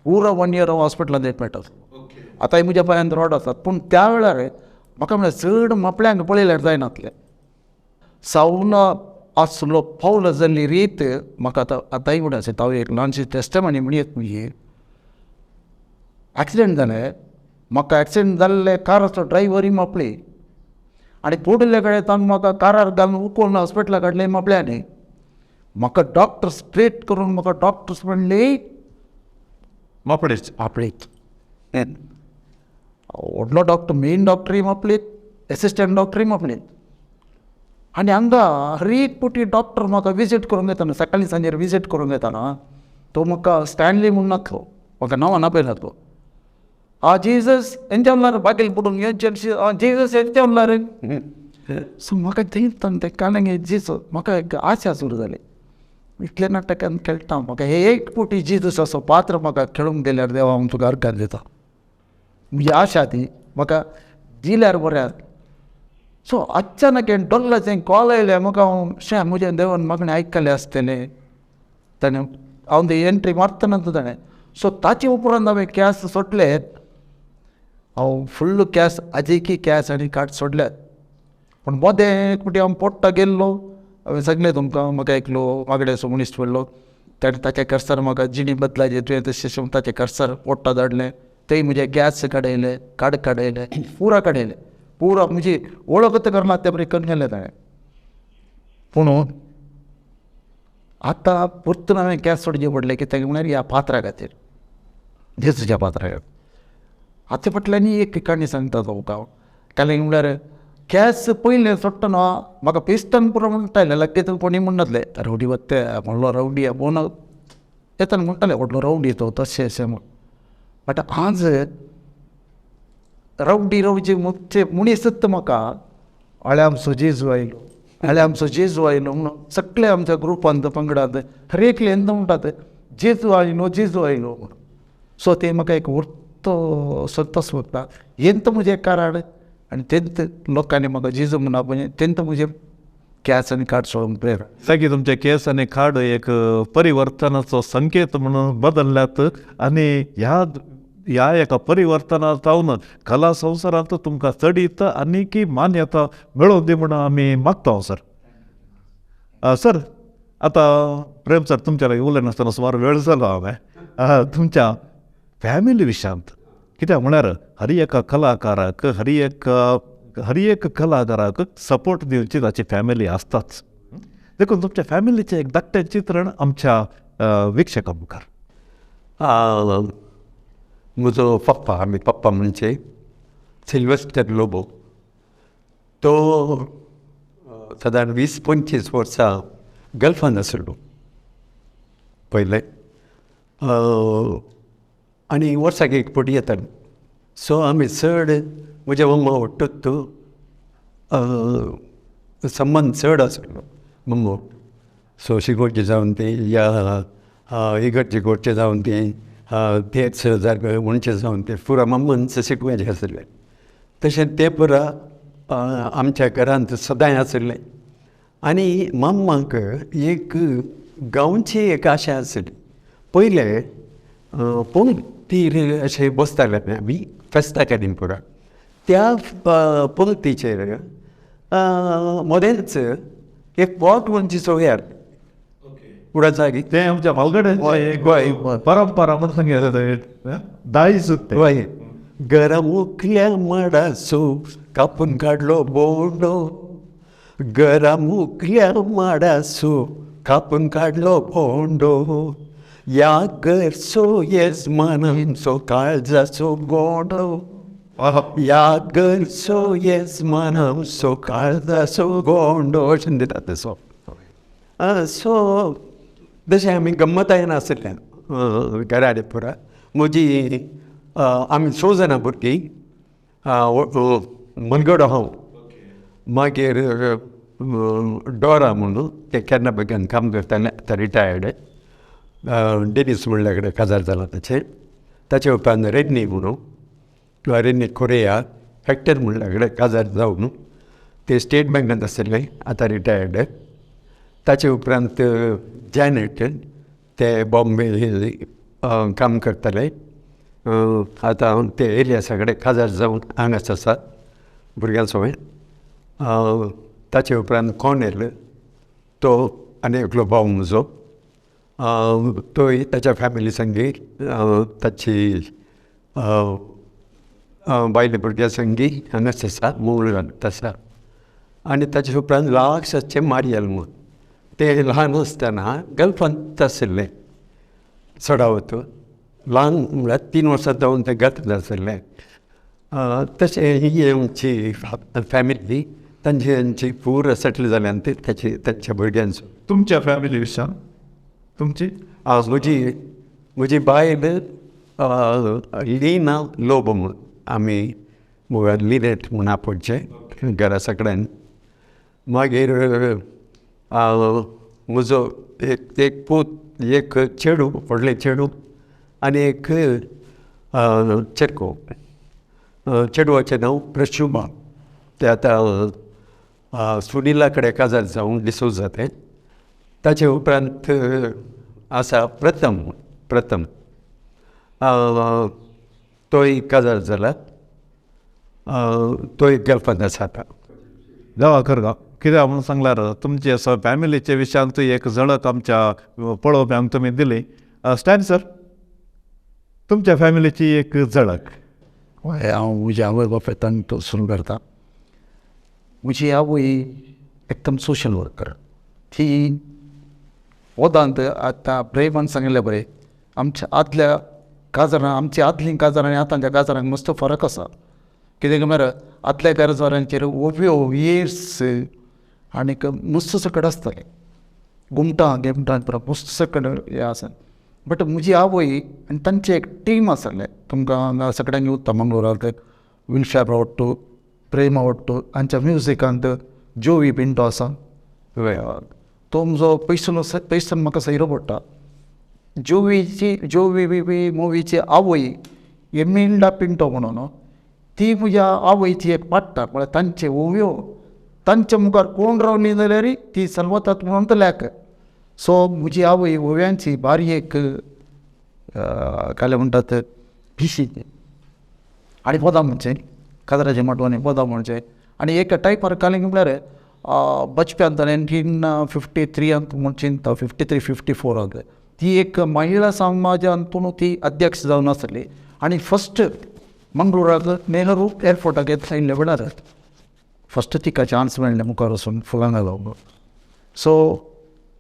पुरो 1 इयर हांव हॉस्पिटलांत एडमीट आसलो. आतांय म्हज्या पांयांत रॉड आसात. पूण त्या वेळार म्हाका म्हळ्यार चड म्हापल्यांक पळयल्यार जायनातलें. सावना आसलो पावल जाल्ली रीत म्हाका आतां आतांय म्हण आसा. हांव एक ल्हानशी टेस्टमनी म्हणयत म्हजी. एक्सिडंट जालें म्हाका, एक्सिडंट जाल्ले काराचो ड्रायव्हरूय म्हापळी आनी पोडिल्ले कडेन तांकां म्हाका कारार घालून उखलून हॉस्पिटलाक हाडलें म्हापल्यांनी. म्हाका डॉक्टर स्ट्रेट करून म्हाका डॉक्टर्स म्हणली म्हापळेच म्हापळेच. व्हडलो डॉक्टर, मेन डॉक्टरूय म्हापळीत, एसिस्टंट डॉक्टरूय म्हापळीत. आनी हांगा हर एक पुटी डॉक्टर म्हाका विजीट करूंक येताना, सकाळीं सांजेर विजीट करूंक येताना, तो म्हाका स्टॅनली म्हूण नासलो, म्हाका नांवां आपयनासलो. आ जीजस एंचे उरला बाकील पडून जीजस एंचे उरला रे. सो म्हाका थंय तें कानांगे जीजस म्हाका एक आशा सुरू जाली. इतले नाटकान खेळटा म्हाका हे एक पुटी जीजस असो पात्र म्हाका खेळूंक दिल्यार देवा हांव तुका अर्गां दिता, म्हजी आशा ती म्हाका दिल्यार बरें. सो अचानक हें डोल्लाचें कॉल आयलें म्हाका, हांव शे म्हज्या देवान मागणें आयकलें आसतलें ताणें, हांव ते एंट्री मारतना ताणें. सो ताचे उपरांत हांवें केंस सोडले, हांव फुल्ल केंस आजिकी केंस आनी काट सोडल्यात. पूण मदें एक फावटी हांव पोट्टा गेल्लो, हांवें सगळें तुमकां म्हाका एकलो मागड्याचो मनीस पडलो, ताणें ताच्या कर्सर म्हाका जिणी बदलायची तुवें तशें ताचें कर्सर पोट्टा धाडलें, थंय म्हजें गॅस काडयलें, काड काडयलें, पुरा काडयलें, पुरा म्हजी वळखच करना ते बरें करून गेलें ताणें. पूण आतां परतून हांवें गॅस सोडचें पडलें कित्याक म्हळ्यार ह्या पात्रा खातीर, जेजूच्या पात्रा खातीर. हाचे फाटल्यान एक काणी सांगता तुमकां. काणी म्हळ्यार गॅस पयलें सोडटना म्हाका पिस्टन पुरो म्हणटाले, लागींच कोणी म्हणनासले रवडी वत्ते व्हडलो रवडी बोन येताना म्हणटाले व्हडलो रवडी तो तशें अशें म्हूण. बट आज रवडी रवजी मुखचे मनीसच म्हाका हळे आमचो जेजू आयलो, हळे आमचो जेजू आयलो म्हणून सगळे आमच्या ग्रुपांत पंगडांत हर एकले येन्ना म्हणटात जेजू आयलो जेजू आयलो म्हणून. सो ते म्हाका एक व्हडलो संतोश उरता. हेंच म्हजें कारण आनी तेंच लोकांनी म्हाका जेजू म्हणप म्हणजे तेंच म्हजें केंस आनी काड सोडूंक प्रेरणा. सारकी तुमचे केंस आनी खाड एक परिवर्तनाचो संकेत म्हणून बदल्ल्यात आनी ह्या ह्या एका परिवर्तना जावन कला संवसारांत तुमकां चडीत आनी की मान्यता मेळोवन दी म्हणून आमी मागता. सर सर आतां प्रेम सर तुमच्या लागीं उलयनासतना सुमार वेळ जालो हांवें तुमच्या फॅमिली विशयांत, कित्याक म्हळ्यार हर एका कलाकाराक हर एक कलाकाराक सपोर्ट दिवची ताची फॅमिली आसताच, देखून तुमच्या फॅमिलीचें एक धाकटें चित्रण आमच्या विक्षकां मुखार. म्हजो पप्पा, आमी पप्पा म्हणजे सिल्वेस्टर लोबो, तो सादारण 20-25 वर्सां गल्फान आसलो पयलें, आनी वर्साक एक फावटी येतालो. सो आमी चड म्हज्या मम्मा वट्टूच संबंद चड आसलो मम्मा. सो शिगोवचें जावन तें या इगर्जे गोडचें जावन तें तेच जागे म्हणचें जावन तें पुरा मम्मान शिकवचें आसलें. तशें तें पुरा आमच्या घरांत सदांय आसलें. आनी मम्माक एक गांवची एक आशा आसली. पयलें पंक्तीर अशें बसताले आमी फेस्ता काडीन पुरा, त्या पंक्तीचेर मदेंच एक पोट म्हणची सोयार पुरा जागी तें आमच्या म्हालगड्यांचें एक हय परंपरा म्हणून सांगता दायज. हय. घरा मुखल्या माडाचो कापून काडलो बोंडो, घरा मुखल्या माडाचो कापून काडलो बोंडो, ह्या घरचो येजमानांचो काळजाचो गोंडो, ह्या घरचो येजमानांचो काळजाचो गोंडो अशें दिता तसो. सो तशें आमी गम्मतायन आशिल्ल्यान घरा पुरा. म्हजी आमी 6 जाणां भुरगीं, मनगडो हांव, मागीर डोरा म्हणून तें केन्ना बँकान काम करतालें, आतां रिटायर्ड, डेनीस म्हणल्या कडेन काजार जालां ताचें. ताचे उपरांत रेडनी म्हणून, रेडनी कोरिया हॅक्टर म्हणल्या कडेन काजार जावन ते स्टेट बँकांत आशिल्लें, आतां रिटायर्ड. ताचे उपरांत जॅनेट, ते बॉम्बे काम करताले, आतां ते एरिया कडेन काजार जावन हांगाच आसा भुरग्यां समेत. ताचे उपरांत कॉनेल, तो आनी एकलो भाव म्हजो, तोय ताच्या फॅमिली संगी, ताची बायले भुरग्यां संगी हांगाच आसा, मंगळूरांत आसा. आनी ताचे उपरांत लागसाचें मारियल म्हूण, तें ल्हान आसतना गल्फांत आशिल्लें चडावत, ल्हान म्हळ्यार 3 वर्सां जावन तें गल्फांत आशिल्लें. तशें ही आमची फॅमिली, तांची आमची पूरा सेटल जाल्यान ते ताचे तांच्या भुरग्यांचो. तुमच्या फॅमिली विशयान तुमची? म्हजी म्हजी बायल लीना लोबो म्हूण, आमी लिनेट म्हूण आपोवचें घरा सगळ्यान. मागीर म्हजो एक एक पूत, एक चेडूं, व्हडलें चेडूं आनी एक चेडको. चेडवाचें नांव प्रशुमा, तें आतां सुनिला कडेन काजार जावन डिसोजा तें. ताचे उपरांत आसा प्रथम, प्रथम तोय काजार जाला, तोय गल्फांत आसा आतां. देवा कर कित्याक म्हणून सांगल्यार तुमचे असो फॅमिलीच्या विशयांत एक झळक आमच्या पळोवप्यांक तुमी दिली. स्टॅन सर, तुमच्या फॅमिलीची एक झळक. हय, हांव म्हज्या आवय बापायतान तो सुरू करता. म्हजी आवय एकदम सोशल वर्कर. ती वदांत आतां प्रेमान सांगिल्लें बरें, आमच्या आदल्या काजारां, आमच्या आदलीं काजारां आनी आतांच्या काजारांक मस्त फरक आसा. कित्याक म्हळ्यार आदल्या काजारांचेर ओव्यो येर्स आनीक मस्त सकट आसतालें, घुमटां गिमटां पुरो मस्त सकट हें आसा. बट म्हजी आवय आनी तांचें एक टीम आसलें. तुमकां हांगा सगळ्यांक उत्ता मंगळूराक विल्फ्या आवडटो, प्रेम आवडटो, हांच्या म्युजिकांत जोवी पिंटो आसा, तो म्हजो पयसुलो पयसून म्हाका सैरो पडटा. जोवीची जोवी बी मुवीची आवय एमिल्डा पिंटो म्हणून, ती म्हज्या आवयची एक पाडटा, म्हळ्यार तांचे ओव्यो तांच्या मुखार कोण रावली जाल्यार ती सलवतात म्हणून लेख. सो म्हजी आवय ओव्यांची बारी एक काय म्हणटात पिशी आनी पदां म्हणचें, काजराचें माटवांनी पदां म्हणचें. आनी एक टायपार कालींग म्हळ्यार बचप्यांत 1953 म्हूण चिंतता, 53 54 ती एक महिला समाजांतून ती अध्यक्ष जावन आसली. आनी फस्ट मंगळूराक नेहरू एअरपोर्टाक येतले वेळार फस्ट तिका चान्स मेळ्ळें मुखार वचून फुलां घालूंक. सो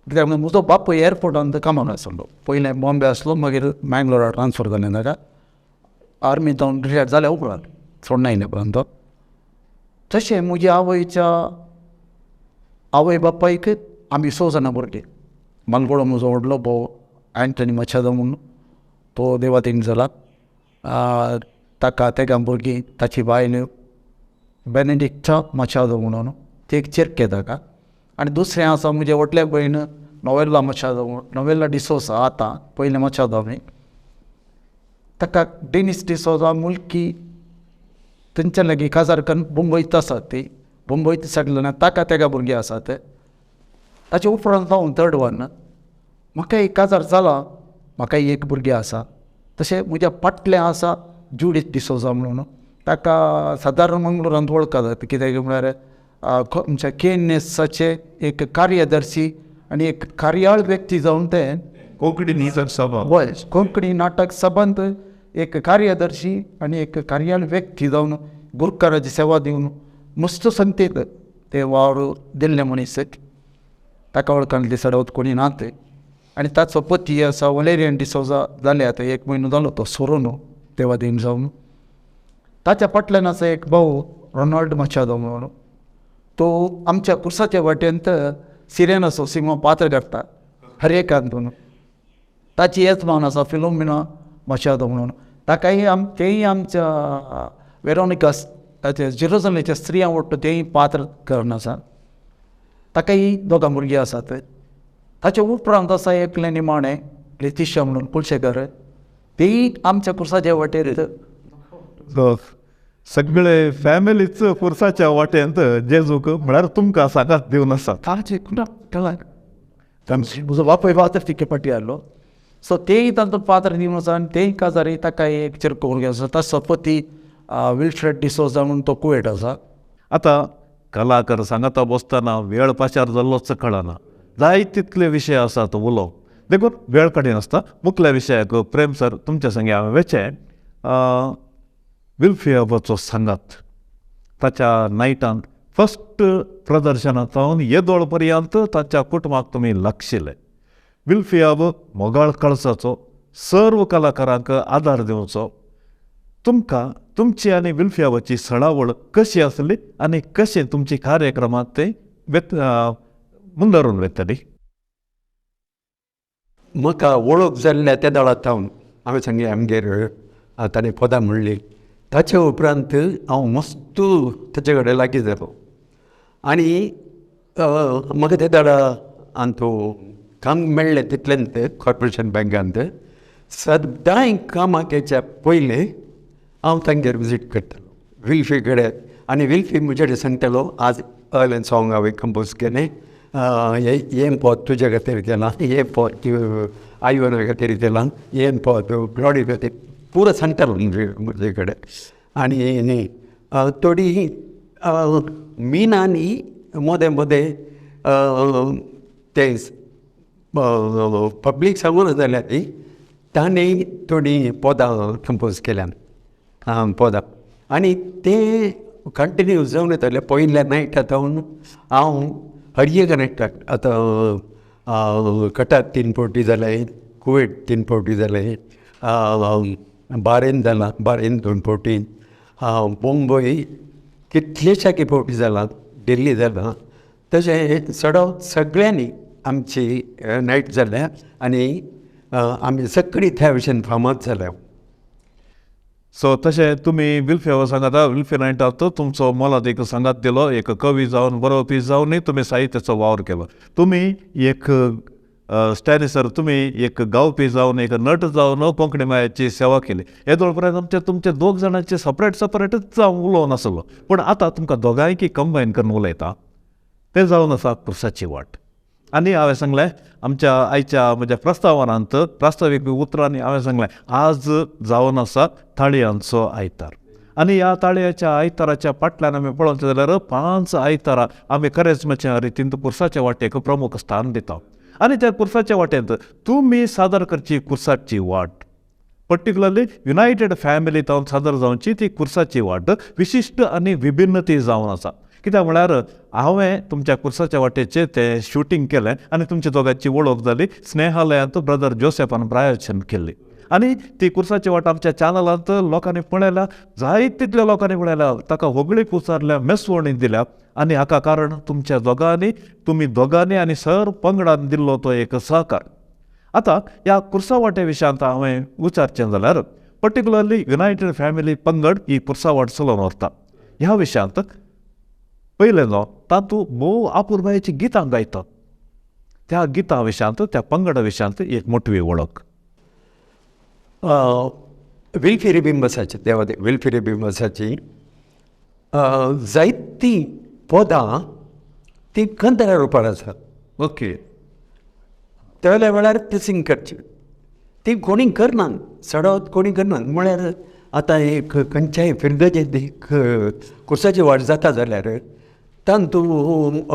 कित्याक म्हजो बापूय एअरपोर्टांत कामाक आसलो, पयलें बॉम्बे आसलो, मागीर मँगलोरा ट्रान्सफर जालें ताका, आर्मी जावन रिटायर्ड जाल्या उपरांत सोडून आयले उपरांत. तशें म्हज्या आवयच्या आवय बापायक आमी 6 जाणां भुरगीं. मालगोडो म्हजो व्हडलो भाव अँटनी मछादो म्हूण, तो देवातीन जाला, ताका तेगां भुरगीं, ताची बायल बेनेडिक्टा मछादो म्हणून, ती एक चेरके ताका. आनी दुसरें आसा म्हजें व्हडलें भयण नोवेल्ला मछादो, नोवेल्ला डिसोसा, आतां पयलें मछादो आमी ताका डेनीस डिसोजा मुल्की थंयच्या लागीं काजार करून मुंबयत आसात, ती मुंबयत सेटल जाल्या, ताका तेगा भुरगीं आसात. ताचे उपरांत हांव थर्ड वन, म्हाका एक काजार जाला, म्हाका एक भुरगें आसा. तशें म्हज्या फाटलें आसा जुडीत डिसोजा म्हणून, ताका सादारण मंगळूरांत वळखतात. कित्याक म्हळ्यार आमच्या के एन एसाचे एक कार्यदर्शी आनी एक कार्याळ व्यक्ती जावन ते कोंकणी नाटक सभा, हय, कोंकणी नाटक सभांत एक कार्यदर्शी आनी एक कार्याल व्यक्ती जावन गुरकाराची सेवा दिवन मस्त संगतेत ते वावर दिल्ले मनीस ताका वळखले चडवत कोणी नात. आनी ताचो पती आसा वलेरियन डिसोजा जाले आतां 1 म्हयनो जालो तो सोरोन देवादीन जावन. ताच्या फाटल्यान आसा एक भाव रोनाल्ड मचादो म्हणून, तो आमच्या कुर्साच्या वाटेंत सिरेनाचो सिंगो पात्र करता हर एकांतून. ताची येजमान आसा फिलोमिना मचादो म्हणून, ताकाय तेय आमच्या वेरोनिकास ताचे जेरुजलेच्या स्त्रियां वट्ट तेय पात्र करून आसा. ताकाय दोगां भुरगीं आसात. ताचे उपरांत आसा एकलें निमाणें लेतिशा म्हणून कुलशेकर, तेय आमच्या कुर्साच्या वाटेर. सगळे फॅमिलीच कुर्साच्या वाटेंत जेजूक म्हळ्यार तुमकां सांगात दिवन आसा. ताचे म्हजो बापूय पात्र तिके फाटी आसलो सो तेय तांचो पात्र दिवन आसा आनी तेय काजारी ताका एक चिरको भुरगें आसा. ताचो पती विल्फ्रेड डिसोजा म्हणून तो कुवेट आसा. आतां कलाकार सांगाता बसतना वेळ पाशार जाल्लोच कळना, जाय तितले विशय आसात उलोवंक, देखून वेळ काडिनासता मुखल्या विशयाक प्रेम सर तुमच्या संगे हांवें वेचें. विल्फियाबाचो सांगात ताच्या नायटान फस्ट प्रदर्शनांत सावन येदोळ पर्यंत ताच्या कुटुंबाक तुमी लागशिल्ले. विल्फियाब मोगाळ कळसाचो सर्व कलाकारांक आदार दिवचो. तुमकां तुमची आनी विल्फियाबाची सळावळ कशी आसली आनी कशें तुमची कार्यक्रमांत ते मुंदरून वतली? म्हाका वळख जाल्ल्या त्या दळांत सावन हांवें सांगलें आमगेर ताणें पदां म्हणली. ताचे उपरांत हांव मस्त ताचे कडेन लागीं जालो आनी म्हाका त्या दळा आनी काम मेळ्ळें तितलेंच कॉर्पोरेशन बँकांत. सदांय कामाक येच्या पयलें हांव तांगेर विजीट करतालो विल्फी कडेन. आनी विल्फी म्हजे कडेन सांगतालो आज अलें सॉंग हांवें कंपोज केलें, हें पद तुज्या खातीर केलां, हें पद आयवना खातीर केलां, हें पद ग्लॉडी खातीर, पुरो सांगतालो म्हजे कडेन. आनी न्ही थोडी मिनांनी मदें मदें तें पब्लीक सांगून जाल्यार ताणें थोडीं पदां कंपोज केल्यान पदां. आनी ते कंटिन्यू जावन येताले. पयल्या नायटा सावन हांव हर एक नायटाक आतां कटार 3 फावटी जालें, कुवेट 3 फावटी जालें, बारेन जालां, बारेन 2 फावटी, मुंबय कितलेशाकी फावटी जालां, दिल्ली जालां. तशें चडोवत सगळ्यांनी आमची नायट जाल्या आनी आमी सगळीं त्या भशेन फामाद जाल्या. सो तशें तुमी विल्फे सांगाता विल्फे नायटाक तुमचो मोलादीक सांगात दिलो. एक कवी जावन बरोवपी जावनूय तुमी साहित्याचो वावर केलो. तुमी एक स्टॅनी सर तुमी एक गावपी जावन एक नट जावन कोंकणी मायाची सेवा केली. येदोळ पर्यंत आमचे तुमचे दोग जाणांचे सपरेट सपरेटच हांव उलोवन आसलो, पूण आतां तुमकां दोगांयकी कंबायन करून उलयता तें जावन आसा कुर्साची वाट. आनी हांवें सांगलें आमच्या आयच्या म्हज्या प्रस्तावनांत प्रास्तावीक उतरांनी हांवें सांगलें आज जावन आसा ताळयांचो आयतार. आनी ह्या ताळयाच्या आयताराच्या फाटल्यान आमी पळोवचें जाल्यार 5 आयतारां आमी खरेंच म्हज्या रितीन कुर्साच्या वाटेक प्रमुख स्थान दिता. आनी त्या कुर्साच्या वाटेंत तुमी सादर करची कुर्साची वाट, पर्टिक्युलरली युनायटेड फॅमिली जावन सादर जावची ती कुर्साची वाट विशिश्ट आनी विभिन्न ती जावन आसा. कित्याक म्हळ्यार हांवें तुमच्या कुर्साच्या वाटेचें तें शुटींग केलें आनी तुमच्या दोगांची वळख जाली स्नेहालयांत ब्रदर जोसेफान प्रायोजन केल्ली. आनी ती कुर्साची वाट आमच्या चॅनलांत लोकांनी पळयल्या, जाय तितल्या लोकांनी पळयल्या, ताका होगळीक उचारल्या, मेसवणी दिल्या. आनी हाका कारण तुमच्या दोगांनी, तुमी दोगांनी आनी सर पंगडान दिल्लो तो एक सहकार. आतां ह्या कुर्सा वाटे विशयांत हांवें विचारचें जाल्यार पर्टिक्युलरली युनायटेड फॅमिली पंगड ही कुर्सा वाट चलोवन व्हरता. ह्या विशयांत पयलें न्हू तातूंत भोव आपुरबायेचीं गितां गायतात. त्या गितां विशयांत त्या पंगडा विशयांत एक मोटवी वळख. विल्फी रिबिंबसाची देवा विल्फी रिबिंबसाची जायतीं पदां ती कंदरा रुपार आसात. ओके, त्या वेळार ती सिंग करची ती कोणी करनात, चडवत कोणी करनात. म्हळ्यार आतां एक खंयच्याय फिर्गजेंत कुर्साची वाट जाता जाल्यार तातूंत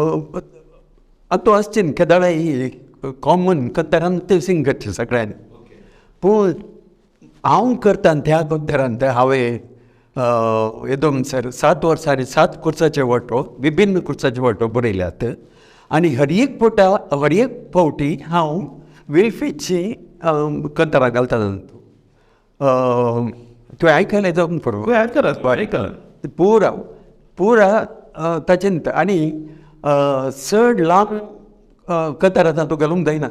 आतां आसची न्ही केदळाय कॉमन कंतरान ते सिंग करचें सगळ्यांनी. पूण हांव करता त्या कंतरांत हांवें येदोम सर 7 वर्सांनी 7 कुर्साचे वांटो विभिन्न कुर्साचे वांटो बरयल्यात आनी हर एक पोटा हर एक फावटी हांव विल्फीची कंतरां घालता. तुवें आयकलें जावन बरोबर आयकलां पुरा पुरा ताचें. आनी चड लांब कतार तातूंत घालूंक जायना,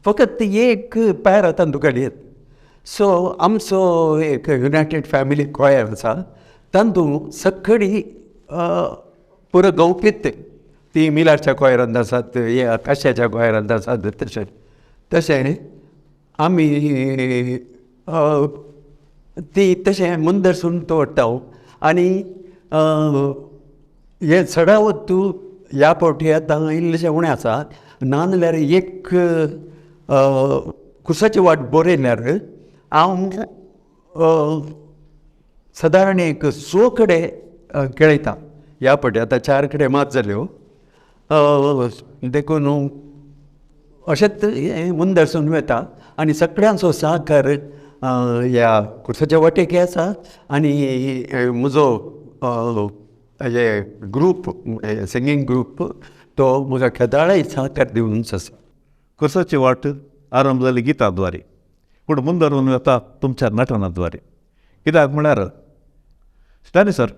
फकत एक पॅर तातूंत घालयेत. सो आमचो एक युनायटेड फॅमिली कॉयर आसा तातूंत सगळीं पुरो गवपीत ती मिलारच्या कॉयरांत आसात, हे आकाशाच्या कॉयरांत आसात. तशें तशें आमी ती तशें मुंदरसून दवरता. आनी हें चडावत तूं ह्या फावटी आतां इल्लेशें उणें आसा, ना जाल्यार एक कुसाची वाट बरयल्यार हांव सादारण एक 6 कडेन खेळयता. ह्या फावटी आतां 4 कडेन मात जाल्यो, देखून अशेंच हें मुंदरसून वता. आनी सगळ्यांचो सहकार ह्या कुर्साच्या वाटेक आसा. आनी म्हजो हे ग्रूप सिंगींग ग्रूप तो म्हजो केदाळय सहकार दिवनच आसा. कुर्साची वाट आरंभ जाली गिताद्वारे, पूण मुंदरून वता तुमच्या नटनाद्वारे. कित्याक म्हळ्यार स्टॅनली सर,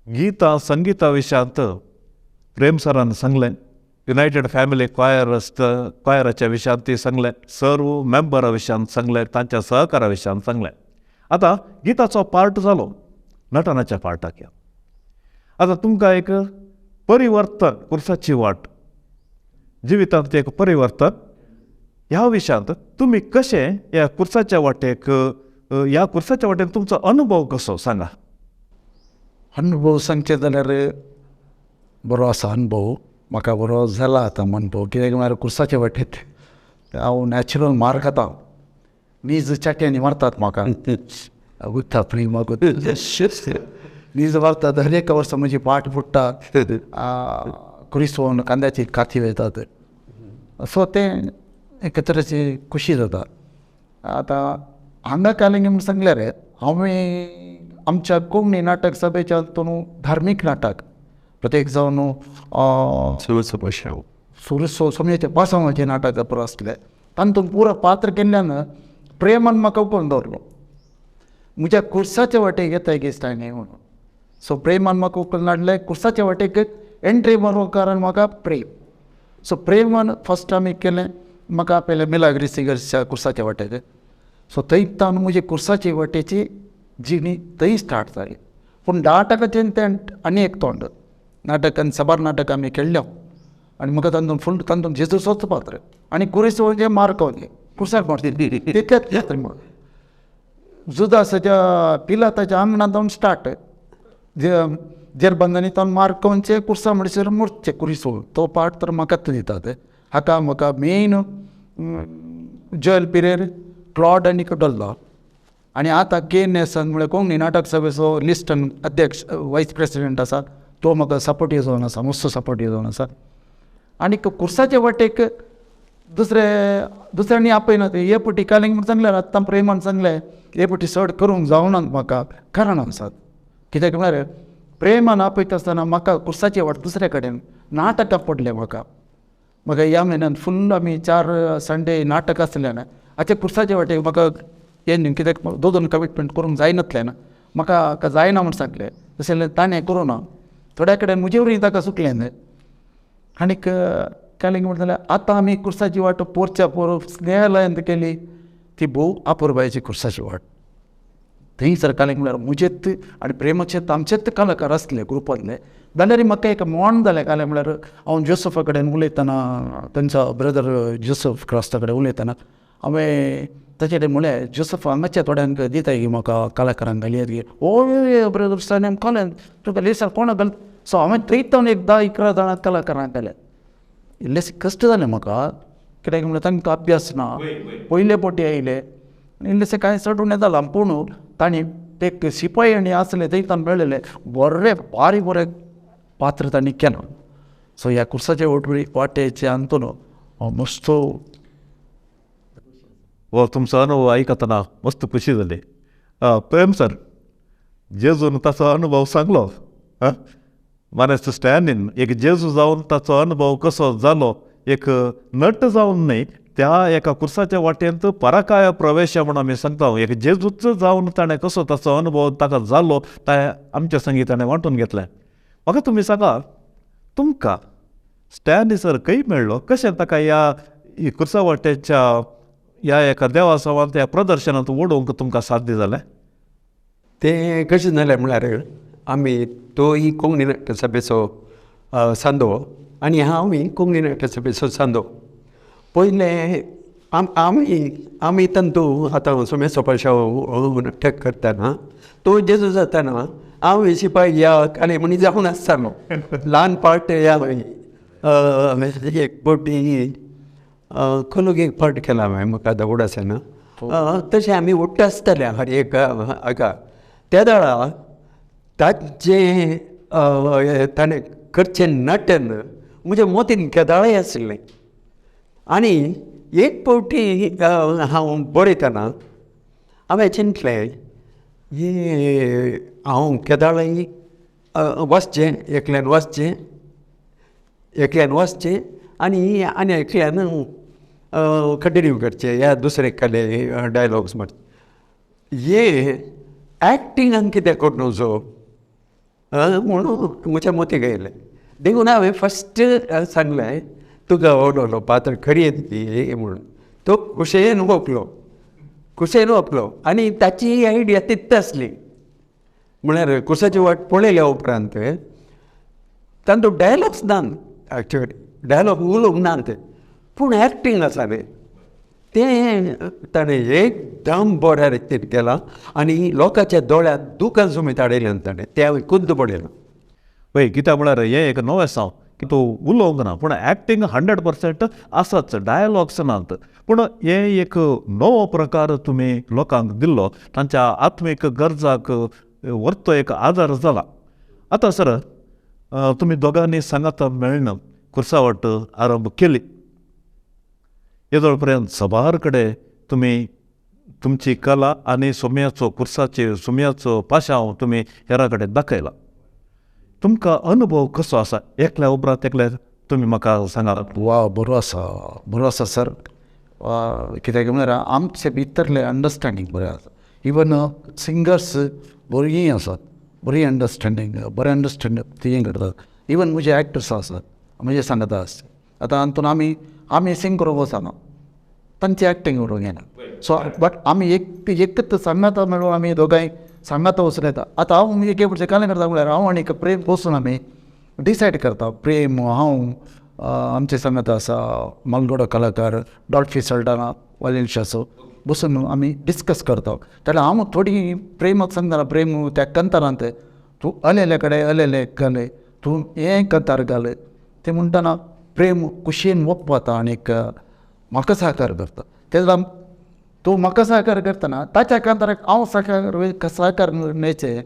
गीता संगिता विशयांत प्रेम सरान सांगलें, युनायटेड फॅमिली क्वायर क्वायराच्या विशयांत ती सांगलें, सर्व मेंबरा विशयांत सांगलें, तांच्या सहकारा विशयांत सांगलें. आतां गिताचो पार्ट जालो, नटनाच्या पार्टाक या. आतां तुमकां एक परिवर्तन, कुर्साची वाट जिवितांत एक परिवर्तन ह्या विशयांत तुमी कशें ह्या कुर्साच्या वाटेक, ह्या कुर्साच्या वाटेन तुमचो अनुभव कसो सांगा. अनुभव सांगचें जाल्यार बरो आसा अनुभव, म्हाका बरो जाला आतां अनुभव. कित्याक म्हळ्यार कुर्साच्या वाटेत हांव नॅचरल मार खाता, नीज चाट्यांनी मारतात म्हाका, गुत्ता प्रेमाक नीज मारतात. हर एका वर्सा म्हजी पाट फुट्टा, कुरिसोवन कांद्याची काती वयतात. सो तें एके तरेची खुशी जाता. आतां हांगा कालिंग म्हूण सांगल्यार हांवें आमच्या कोंकणी नाटक सभेच्या हातून धार्मीक नाटक प्रत्येक जावन सुरसोम्याच्या पासांवाचें नाटक पुरो आसलें, तातूंत पुरो पात्र केल्ल्यान प्रेमान म्हाका उकोवन दवरलो म्हज्या कुर्साच्या वाटेक येता दिसता न्ही म्हणून. सो प्रेमान म्हाका उखलून हाडलें कुर्साच्या वाटेक एंट्री मारूंक कारण म्हाका प्रेम. सो प्रेमान फर्स्ट आमी केलें, म्हाका आपयलें मिलाग्री सिंगर्सच्या कुर्साच्या वाटेक. सो थंय तावन म्हजी कुर्साची वाटेची जिणी थंय स्टार्ट जाली. पूण नाटकाचें तें आनी एक तोंड नाटकान साबार नाटक आमी खेळ्ळ्या आनी म्हाका तातूंत फुल तातूंत जेजूचोच पात्र आनी कुरीस म्हणजे मार्क कुर्साक मारती तितलेंच पात्र म्हणून जुदासाच्या पिलाताच्या आंगणांत जावन स्टार्ट जेरबंदांनी तावन मार्क म्हणजे कुर्सा म्हणसर मोरचें कुरीसो तो पार्ट तर म्हाकाच दितात. हाका म्हाका मेन जोएल पिरेर, क्लॉड आनी डल्लो. आनी आतां के नेसन म्हळ्यार कोंकणी नाटक सभेचो लिस्टन अध्यक्ष वायस प्रेसिडेंट आसा, तो म्हाका सपोर्टीव जावन आसा, मस्तो सपोर्टीव जावन आसा. आनी कुर्साचे वाटेक दुसरे दुसऱ्यांनी आपयना ते हे पटी कालिंग म्हूण सांगल्यार आतां प्रेमान सांगलें हे पटी चड करूंक जावना म्हाका कारणां आसात. कित्याक म्हळ्यार प्रेमान आपयता आसतना म्हाका कुर्साची वाट दुसऱ्या कडेन नाटकां पडलें म्हाका. म्हाका ह्या म्हयन्यान फुल्ल आमी 4 संडे नाटक आसलें हाचे कुर्साचे वाटेक म्हाका हें न्हू कित्याक दोन दोन कमिटमेंट करूंक जायनातलें ना म्हाका जायना म्हूण सांगलें, तशें जाल्यार ताणें करूं ना थोड्या कडेन म्हजे वरवीं ताका चुकलें न्हय. आनीक कालिंग म्हणटा जाल्यार आतां आमी कुर्साची वाट पोरच्या पोर स्नेहालयांत केली ती भोव अपुरबायेची कुर्साची वाट. थंय सर कालिंग म्हळ्यार म्हजेच आनी प्रेमाचेच आमचेच कलाकार आसले ग्रुपांतले, जाल्यार म्हाका एक मोण जालें. कालें म्हळ्यार हांव जोसफा कडेन उलयतना, तांचो ब्रदर जोसफ क्रास्ता कडेन उलयतना हांवें ताचे कडेन म्हणलें, जोसफ हांगाच्या थोड्यांक दिताय गी म्हाका कलाकारांक घालयात गी. ओय ब्रदर सर कोण तुका लिसां कोणाक घाल. सो हांवें थंय एक 10-11 जाणां कलाकारांक घाले. इल्लेशें कश्ट जालें म्हाका कित्याक म्हणल्यार तांकां अभ्यास ना, पयले फावटी आयले इल्लेशें कांय चड उणें जालां. पूण तांणी ते शिपाय आनी आसले थंय तांकां मेळ्ळेले बरे बारीक बरे पात्र तांणी केलो. सो ह्या कुर्साचे वाटेचे अंतून हांव मस्तो. हो तुमचो अनुभव आयकतना मस्त खुशी जाली. प्रेम सर, जेजून ताचो अनुभव सांगलो, मानेस्त स्टॅनीन एक जेजू जावन ताचो अनुभव कसो जालो, एक नट जावन न्हय, त्या एका कुर्साच्या वाटेंत पराकाय प्रवेश म्हूण आमी सांगता, एक जेजूच जावन ताणें कसो ताचो अनुभव ताका जालो तें आमच्या संगी ताणें वांटून घेतलें. म्हाका तुमी सांगा, तुमकां स्टॅनी सर खंय मेळ्ळो, कशें ताका ह्या कुर्सा वाटेच्या ह्या एका देवासवांत ह्या प्रदर्शनांत ओडोवंक तुमकां साध्य जालें? तें कशें जालें म्हळ्यार आमी तोय कोंकणी नाट्य सभेचो सांदो आनी हांवूय कोंकणी नाट्य सभेचो सांदो. पयलें आमी आमी तांतू आतां सोमेचो पाशांव नाटक करतना तो जेजू जाताना हांव शिपाय ह्या काले म्हणी जावन आसतालो ल्हान पार्ट ह्या एक पटी खलूक एक पार्ट केला हांवें, म्हाका आतां उडास येना. तशें आमी उठ्ठा आसताले हर एक हाका. त्या वेळार ताचें ताणें करचें नटन म्हज्या मोतीन केदाळय आशिल्लें. आनी एक फावटी हांव बरयतना हांवें चिंतलें हांव केदाळय वचचें, एकल्यान वचचें, एकल्यान वचचें आनी आनी एकल्यान कंटिन्यू करचें या दुसरे कले डायलॉग्स मारचे. हे एक्टिंगान कितें करून वचो म्हणून म्हज्या मतीक आयलें. देखून हांवें फस्ट सांगलें तुका ओडलो पात्र खरी येतली म्हणून. तो खुशयेन वोपलो, खुशयेन वोपलो आनी ताची आयडिया तितली आसली. म्हळ्यार कुसाची वाट पळयल्या उपरांत तांचो डायलॉग्स ना, एक्चुअली डायलॉग उलोवंक ना ते, पूण एक्टींग आसा न्ही तें ताणें एकदम बऱ्या रितीन केलां आनी लोकांच्या दोळ्यांत दुकां सुमीत हाडयल्यान ताणें, तें हांवें खुद्द पळयलां. पळय कित्याक म्हळ्यार हें एक नवें साव की तूं उलोवंक ना पूण एक्टींग 100% आसाच, डायलॉग्स नात, पूण हें एक नवो प्रकार तुमी लोकांक दिल्लो, तांच्या आत्मीक गरजाक व्हरतो एक आदार जाला. आतां सर तुमी दोगांनी सांगाता मेळना कुर्सावट आरंभ केली, येदोळ पर्यंत सबार कडेन तुमी तुमची कला आनी सोम्याचो कुर्साचे सोम्याचो पाशांव तुमी हेरा कडेन दाखयला. तुमकां अनुभव कसो आसा एकल्या उपरांत एकल्या तुमी म्हाका सांगात. वा बरो आसा, बरो आसा सर. कित्याक म्हळ्यार आमचे भितरलें अंडरस्टँडींग बरें आसा. इवन सिंगर्स बरीं आसात, बरी अंडरस्टँडींग, बरें अंडरस्टँड तें करतात. इवन म्हजे एक्टर्स आसात म्हजे सांगता आसता. आतां हातून आमी आमी सिंग करूंक वचना, तांची एक्टींग करूंक येना. सो बट आमी एक एकच सांगाता मेळून आमी दोगांय सांगाता वचून येता. आतां हांव एक एक कालें करता म्हळ्यार हांव आनी प्रेम बसून आमी डिसायड करता. प्रेम हांव आमचे सांगाता आसा मालगोडो कलाकार डॉल्फी सल्डाना वालेन्शाचो बसून आमी डिस्कस करता. जाल्यार हांव थोडी प्रेमाक सांगतना प्रेम त्या कंतारांत तूं अलेले कडेन अलेले घाले, तूं हें कंतार घाले, तें म्हणटना प्रेम खुशयेन वोपता आनीक म्हाका सहकार करता. तेन्ना तूं म्हाका सहकार करतना ताच्या कांताराक हांव सहकार सहकार मेळचें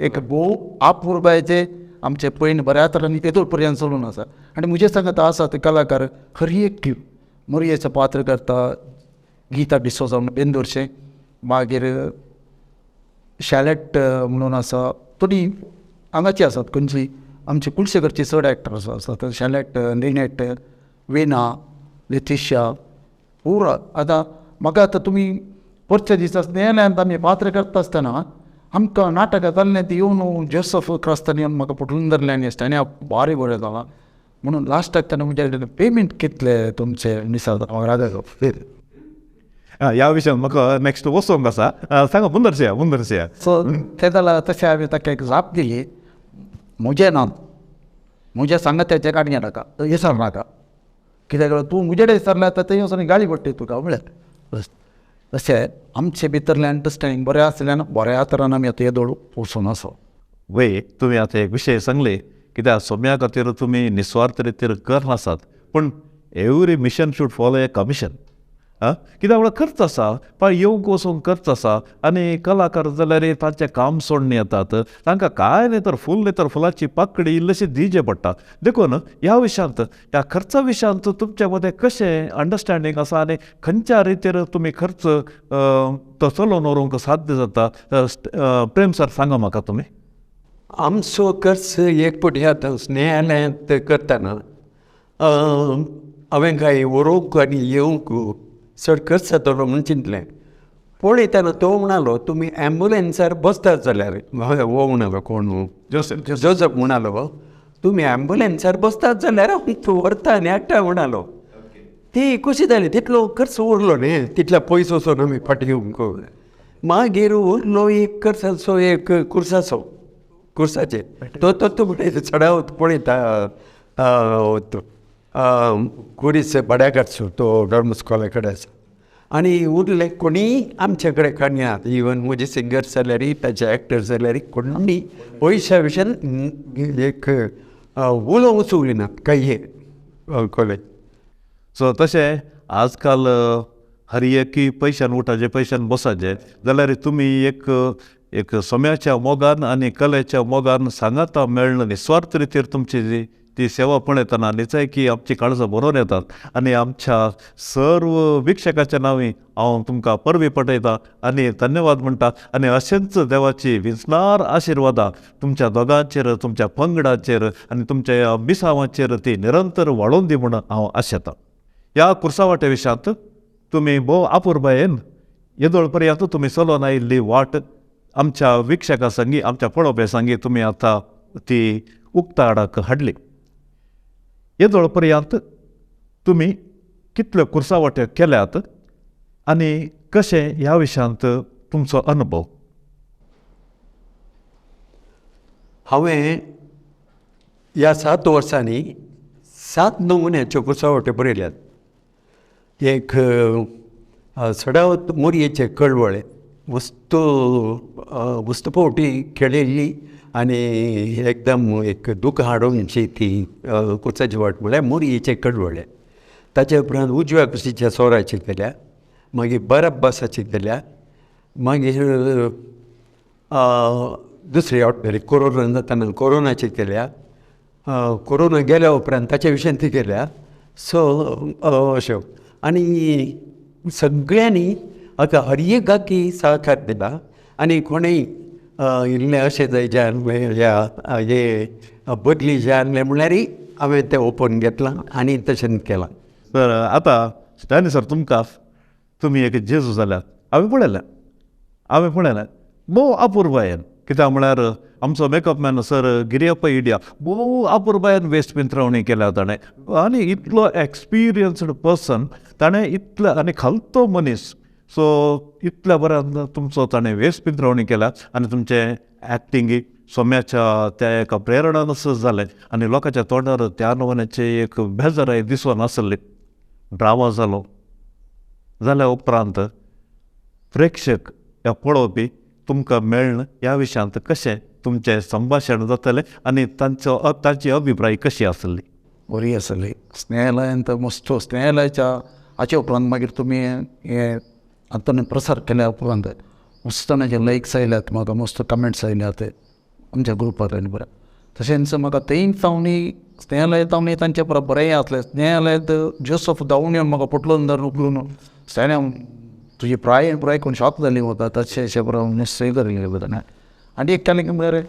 एक भोव आपुरबायेचें आमचें पयण बऱ्या तरांनी तेदोळ पर्यंत चलून आसा. आनी म्हजे सांगाता आसा ते कलाकार हर एक मोरयेचो पात्र करता, गीता डिसोजा म्हणून बेंदूरचें, मागीर शॅलेट म्हणून आसा, थोडीं हांगाची आसात खंयची आमचे कुलशेगरचे चड एक्टर्स आसात, शॅलेट, लिनेट, वेना, लेथिशा पुरा. आतां म्हाका आतां तुमी परचे दिसा न्यायालयांत आमी पात्र करता आसतना आमकां नाटकां जाल्लें ती येवन जोसफ क्रास्तान येवन म्हाका पटून धरलें आनी आसता आनी हांव बारी बरें जालां म्हणून लास्टाक ताणें म्हज्या कडेन पेमेंट कितले तुमचे मिसाळ रागाचो. ह्या विशयान म्हाका नॅक्स्ट वचोंक आसा, सांगा मुंदरशा मुंदरशा. सो तें जाल्यार तशें हांवें ताका एक जाप दिली, म्हजें ना म्हज्या सांगात्याचें काडये नाका, विसर नाका, कित्याक तूं म्हजे कडेन विसरलें आतां थंय वचून गाळी पडटा तुका म्हळ्यार. तशें आमचे भितरलें अंडरस्टँडींग बरें आसल्यान बऱ्या तरान आमी आतां येदोळ वचून आसा. वय तुमी आतां एक विशय सांगले कित्याक सोम्या खातीर तुमी निस्वार्थ रितीर करनासात, पूण every mission should follow a commission. आं कित्याक म्हळ्यार खर्च आसा, पळय येवंक वचूंक खर्च आसा आनी कलाकार जाल्यार तांचें काम सोडून येतात, तांकां कांय न्ही तर फूल न्ही तर फुलाची पाकळी इल्लीशी दिवचें पडटा. देखून ह्या विशयांत ह्या खर्चा विशयांत तुमच्या मदें कशें अंडरस्टँडींग आसा आनी खंयच्या रितीर तुमी खर्च तो चलोवन व्हरूंक साध्य जाता? प्रेम सर सांगा म्हाका तुमी. आमचो खर्च एक पटी आतां स्नेहालयांत करतना हांवें कांय व्हरूंक आनी येवंक चड खर्च जातलो म्हूण चिंतलें. पळयतना तो म्हणालो तुमी एम्बुलन्सार बसतात जाल्यार, हो म्हणालो कोण जोसेफ जोजफ म्हणालो तुमी एम्बुलन्सार बसतात जाल्यार हांव तूं व्हरता आनी हाडटा म्हणालो. ती कशी जाली तितलो खर्च उरलो न्ही, तितल्या पयस वचून आमी फाटीं येवंक. मागीर उरलो एक खर्चाचो एक कुर्साचो, कुर्साचेर तो तो पळयता चडावत पळयता कुरीस भाड्याकारचो तो डॉर्मस्कॉला कडेन आसा. आनी उरले कोणीय आमचे कडेन काडनात, इवन म्हजे सिंगर जाल्यार ताचे एक्टर जाल्यार कोणी पयशा विशयान एक उलोवंक उरिनात काही कॉलेज. सो तशें आजकाल हर एकी पयशान उठाचे पयशान बसाचे जाल्यार तुमी एक एक सोम्याच्या मोगान आनी कलेच्या मोगान सांगाता मेळ्ळ निस्वार्थ रितीर तुमची ती सेवा पळयतना निचाय की आमची काळजां भरोवन येतात. आनी आमच्या सर्व वीक्षकाच्या नांवी हांव तुमकां परबी पटयता आनी धन्यवाद म्हणटा. आनी अशेंच देवाची विंचणार आशिर्वादां तुमच्या दोगांचेर, तुमच्या पंगडाचेर आनी तुमच्या मिसावांचेर ती निरंतर वाडोवन दी म्हूण हांव आशेतां. ह्या कुर्सावाटे विशयांत तुमी भोव आपुरबायेन येदोळ पर्यंत तुमी चलोवन आयिल्ली वाट आमच्या वीक्षकां संगी, आमच्या पळोवप्या संगी तुमी आतां ती उक्ताडाक हाडली. येदोळ पर्यंत तुमी कितल्यो कुर्सावाट्यो केल्यात आनी कशें ह्या विशयांत तुमचो अनुभव? हांवें ह्या 7 वर्सांनी 7 नमुन्याच्यो कुर्सावाट्यो बरयल्यात. एक सडावत मोरयेचे कळवळे वस्तू वस्तू फावटी खेळिल्ली आनी एकदम एक दूख हाडोवची ती कुर्साची वाट म्हळ्यार मोरयेचे कळवळे. ताचे उपरांत उजव्या कुशीच्या सोराची केल्या, मागीर बरब्बासाची केल्या, मागीर दुसरी ऑर्डरी कोरोना जाताना कोरोनाची केल्या, कोरोना गेल्या उपरांत ताच्या विशयान ती केल्या. सो अश्यो आनी सगळ्यांनी आतां हर एक गाकी सहकार दिला आनी कोणूय इल्लें अशें जाय जें आहलें ह्या हे बदली जें आहलें म्हणल्यार हांवें तें ओपन घेतलां आनी तशें केलां. तर आतां स्टॅनली सर तुमकां तुमी एक जेजू जाल्यात हांवें पळयलें, हांवें पळयलें भोव अपुरबायेन. कित्याक म्हळ्यार आमचो मेकअप मॅन सर गिरियप्पा इडिया भोव अपुरबायेन वेस्ट पिंतरावणी केल्या ताणें आनी इतलो एक्सपिरियन्स्ड पर्सन ताणें इतलो आनी खालतो मनीस सो इतल्या बऱ्यान तुमचो ताणें वेस्ट पिंतरावणी केल्या आनी तुमचें एक्टिंगय सोम्याच्या त्या एका प्रेरणानच जालें आनी लोकांच्या तोंडार त्या नमुन्याचें एक बेजाराय दिसून आसली. ड्रामा जालो जाल्या उपरांत प्रेक्षक ह्या पळोवपी तुमकां मेळ्ळ ह्या विशयांत कशें तुमचें संभाशण जातलें आनी तांचो तांची अभिप्राय कशी आसली? बरी आसली. स्नेहालयांत मस्त स्नेहालयाच्या हाचे उपरांत मागीर तुमी हे आतां प्रसार केल्या उपरांत मस्त जाणांचे लायक्स आयल्यात, म्हाका मस्त कमेंट्स आयल्यात आमच्या ग्रुपार आनी बरें. तशेंच म्हाका थंय तावणी स्नेहालय तावणी तांचे बरोबर बरें आसलें. स्नेहालयांत जोसफ दावणी म्हाका पोटलोन धरून उखलून स्नेहा तुजी प्राय पुराय कोण शॉक जाली म्हाका तशें अशें बरो निश्चय करिल्लें बरें. आनी एक केलें की म्हळ्यार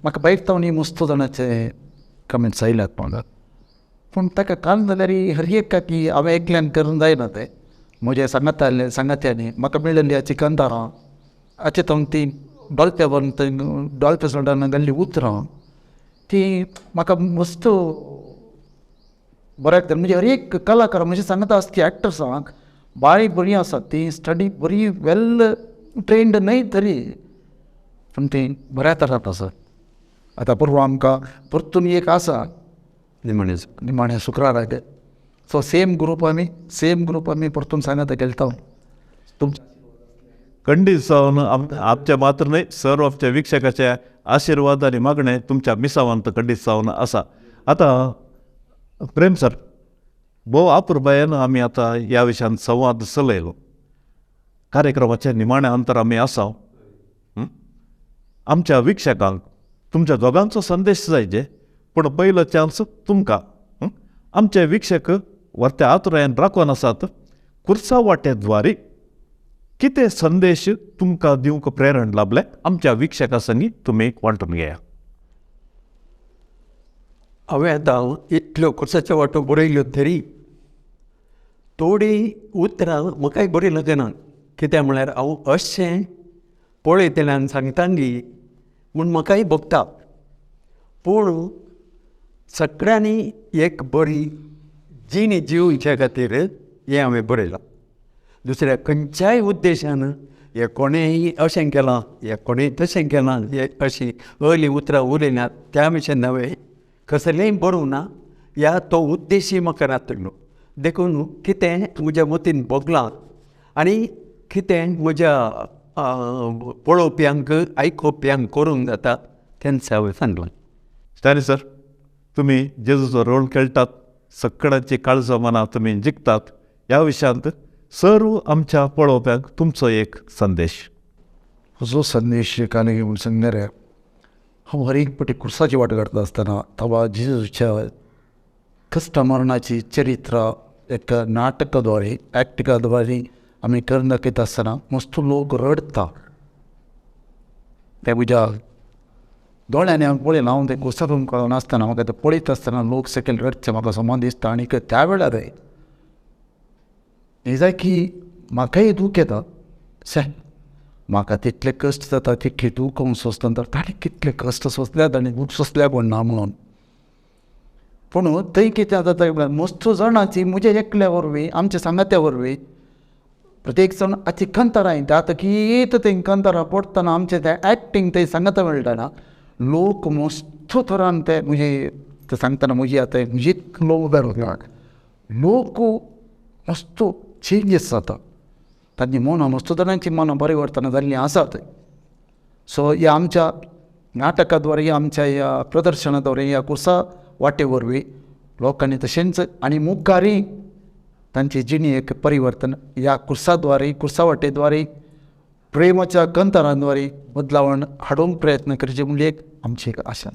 म्हाका भायर तावणी मस्त जाणाचे कमेंट्स आयल्यात म्हाका. पूण ताका कारण जाल्यार हर एक काकी हांवें एकल्यान करूंक जायना तें म्हजे सांगाताले सांगात्यांनी म्हाका मेळिल्ली हाची कांतारां हाचे तावन ती डॉल्प्या बरोवन थंय डॉल्प्या सोडान घाल्लीं उतरां ती म्हाका मस्त बऱ्याक म्हणजे हर एक कलाकार म्हणजे सांगता आसता ती एक्टर्सांक बारीक बरीं आसात ती स्टडी बरी वेल ट्रेन्ड न्हय तरी पूण ती बऱ्या तरान आसा. आतां परवां आमकां परतून एक आसा निमाणें निमाणें शुक्राराक सो सेम ग्रूप आमी सेम ग्रूप आमी परतून सांगाता खेळटा. तुमच्या खंडीत जावन आमच्या मात्र न्हय सर्व आमच्या वीक्षकाचे आशिर्वाद आनी मागणें तुमच्या मिसावांत खंडीत जावन आसा. आतां प्रेम सर भोव आपुरबायेन आमी आतां ह्या विशयान संवाद चलयलो. कार्यक्रमाच्या निमाण्या अंतर आमी आसा. आमच्या वीक्षकांक तुमच्या दोगांचो संदेश जायजे, पूण पयलो चान्स तुमकां. आमचे वीक्षक वर्त्या आतुरायेन राखून आसात. कुर्सा वाटेद्वारे कितें संदेश तुमकां दिवंक प्रेरण लाभलें आमच्या वीक्षकां संगी तुमी वांटून घेया. हांवें आतां इतल्यो कुर्साच्यो वाटो बरयल्यो तरी थोडीं उतरां म्हाकाय बरीं लागना. कित्याक म्हळ्यार हांव अशें पळयतल्यान सांगता न्ही म्हूण म्हाकाय भोगता. पूण सगळ्यांनी एक बरी जिणी जिवच्या खातीर हें हांवें बरयलां. दुसऱ्या खंयच्याय उद्देशान हे कोणेंय अशें केलां, हे कोणेंय तशें केलां, हे अशीं अली उतरां उलयनात त्या भशेन हांवें कसलेंय बरोवंक ना, ह्या तो उद्देशूय म्हाका नाशिल्लो. देखून कितें म्हज्या मतीन भोगलां आनी कितें म्हज्या पळोवप्यांक आयकुप्यांक करूंक जाता तेंच हांवें सांगलां. स्टॅनली सर, तुमी जेजूचो रोल खेळटात, सगळ्यांची काळजां मनां तुमी जिखतात. ह्या विशयांत सर्व आमच्या पळोवप्यांक तुमचो एक संदेश. म्हजो संदेश काणी म्हूण सांगणार हांव हर एक पटी कुर्साची वाट काडटा आसतना तवा जेजूच्या कश्ट मरणाची चरित्र एक नाटकाद्वारे ॲक्टिकाद्वारे आमी करून दाखयता आसतना मस्त लोक रडटा. ते म्हज्या दोळ्यांनी हांव पळयलां. हांव तें कुर्सा तुमकां नासतना म्हाका तें पळयता आसतना लोक सकयल रडचे म्हाका समान दिसता. आनी त्या वेळार निजायकी म्हाकाय दूख येता. शे म्हाका तितले कश्ट जाता, तितले दूख हांव सोंसता, तर ताणें कितले कश्ट सोंसल्या, ताणें दूख सोंसल्या कोण ना म्हणून. पूण थंय कितें जाता म्हळ्यार मस्त जाणांची म्हज्या एकल्या वरवीं आमच्या सांगात्या वरवीं प्रत्येक जाण आतां कंतारां आतां कितें थंय कंतारां पडटना आमचें तें एक्टींग थंय सांगाता मेळटना लोक मस्त थरान ते म्हजे ते सांगतना म्हजी आतां म्हजीच लोक उबे रावता. लोक मस्त चेंजीस जाता, तांची मनां मस्त जाणांची मनां परिवर्तनां जाल्लीं आसात. सो ह्या आमच्या नाटका द्वारे, आमच्या ह्या प्रदर्शना द्वारे, ह्या कुर्सा वाटे वरवीं लोकांनी तशेंच आनी मुखारय तांची जिणी एक परिवर्तन ह्या कुर्साद्वारे, कुर्सा वाटेद्वारे, प्रेमाच्या कंतारांद्वारे बदलावण हाडूंक प्रयत्न करचे म्हणजे एक आमची एक आशा.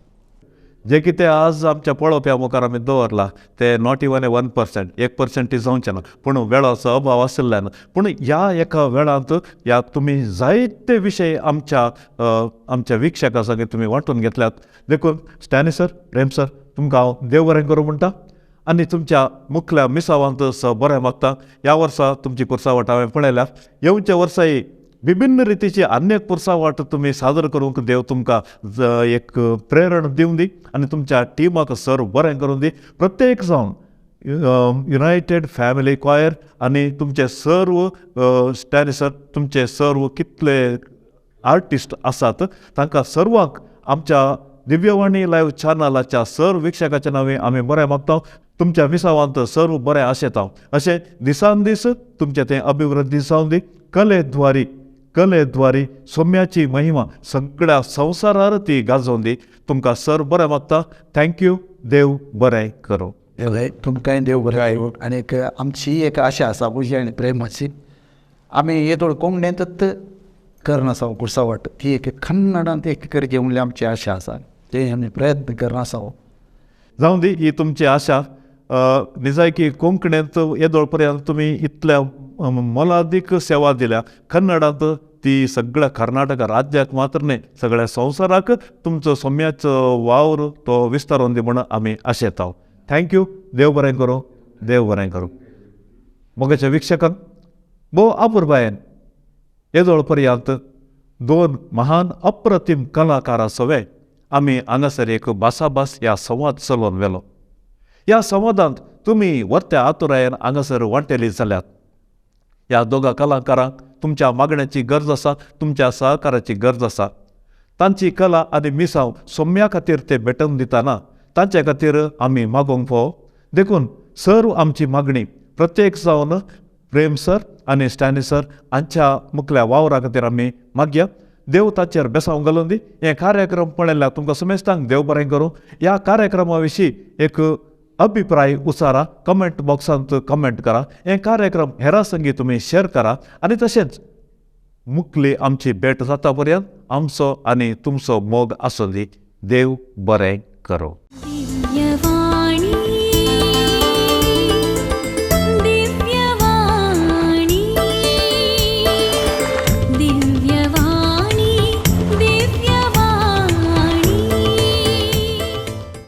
जे कितें आज आमच्या पळोवप्या मुखार आमी दवरलां तें not even a 1%, 1% जावचें ना, पूण वेळाचो अभाव आशिल्ल्यान. पूण ह्या एका वेळांत ह्या तुमी जायते विशय आमच्या आमच्या वीक्षकां संगे तुमी वांटून घेतल्यात. देखून स्टॅनी सर, प्रेम सर, तुमकां हांव देव बरें करूं म्हणटा आनी तुमच्या मुखल्या मिसावांत बरें मागता. ह्या वर्सा तुमची कुर्सा वाट हांवें पळयल्या, येवच्या वर्साय विभिन्न रितीची अन्य कुर्सा वाट तुमी सादर करूंक देव तुमकां एक प्रेरण दिवं दी आनी तुमच्या टिमाक सर बरें करूं दी. प्रत्येक जावन युनायटेड फॅमिली क्वायर आनी तुमचे सर्व स्टॅनी सर, तुमचे सर्व कितले आर्टिस्ट आसात तांकां सर्वांक आमच्या दिव्यवाणी लायव्ह चॅनलाच्या सर्व वीक्षकाच्या नांवे आमी बरें मागता. तुमच्या मिसावांत सर्व बरें आशेता. अशें दिसान दीस तुमचें तें अभिवृद्धी जावं दी. कलेद्वारी कलेद्वारी सोम्याची महिमा सगळ्या संवसारार ती गाजोवन दी. तुमकां सर बरें मागता. Thank you. देव बरें करूं. तुमकांय देव बरें करूं. आनी आमची एक आशा आसा म्हजी आनी प्रेमाची, आमी येदोळ कोंकणींतच करना कुर्सा वाट ती एक कन्नडांत एक करची म्हणल्यार आमची आशा आसा, ते आमी प्रयत्न करना आसा. जावं दी ही तुमची आशा. निजायकी कोंकणींत येदोळ पर्यंत तुमी इतल्या मोलादीक सेवा दिल्या, कन्नडांत ती सगळ्या कर्नाटक राज्याक मात्र न्हय सगळ्या संवसाराक तुमचो सोम्याचो वावर तो विस्तारून दी म्हूण आमी आशेता. Thank you. देव बरें करूं. देव बरें करूं. मोगाच्या वीक्षकांक भोव आपुरबायेन येदोळ पर्यंत दोन महान अप्रतीम कलाकारां सवे आमी हांगासर एक भासाभास ह्या संवाद चलोवन व्हेलो. ह्या संवादांत तुमी वर्त्या आतुरायेन हांगासर वांटेली जाल्यात. ह्या दोगा कलाकारांक तुमच्या मागण्याची गरज आसा, तुमच्या सहकाराची गरज आसा. तांची कला आनी मिसांव सोम्या खातीर ते भेटोवन दितना तांचे खातीर आमी मागोवंक फावो. देखून सर्व आमची मागणी प्रत्येक जावन प्रेम सर आनी स्टॅनी सर हांच्या मुखल्या वावरा खातीर आमी मागया. देव ताचेर बेसांव घालून दी. हे कार्यक्रम पळयल्यार तुमकां समेस्तांक देव बरें करूं. ह्या कार्यक्रमा विशीं एक अभिप्राय उचारा, कमेंट बॉक्सांत कमेंट करा. हे कार्यक्रम हेरा संगी तुमी शेअर करा आनी तशेंच मुखली आमची भेट जाता पर्यंत आमचो आनी तुमचो मोग आसूं दी. देव बरें करूं. दिव्यवाणी.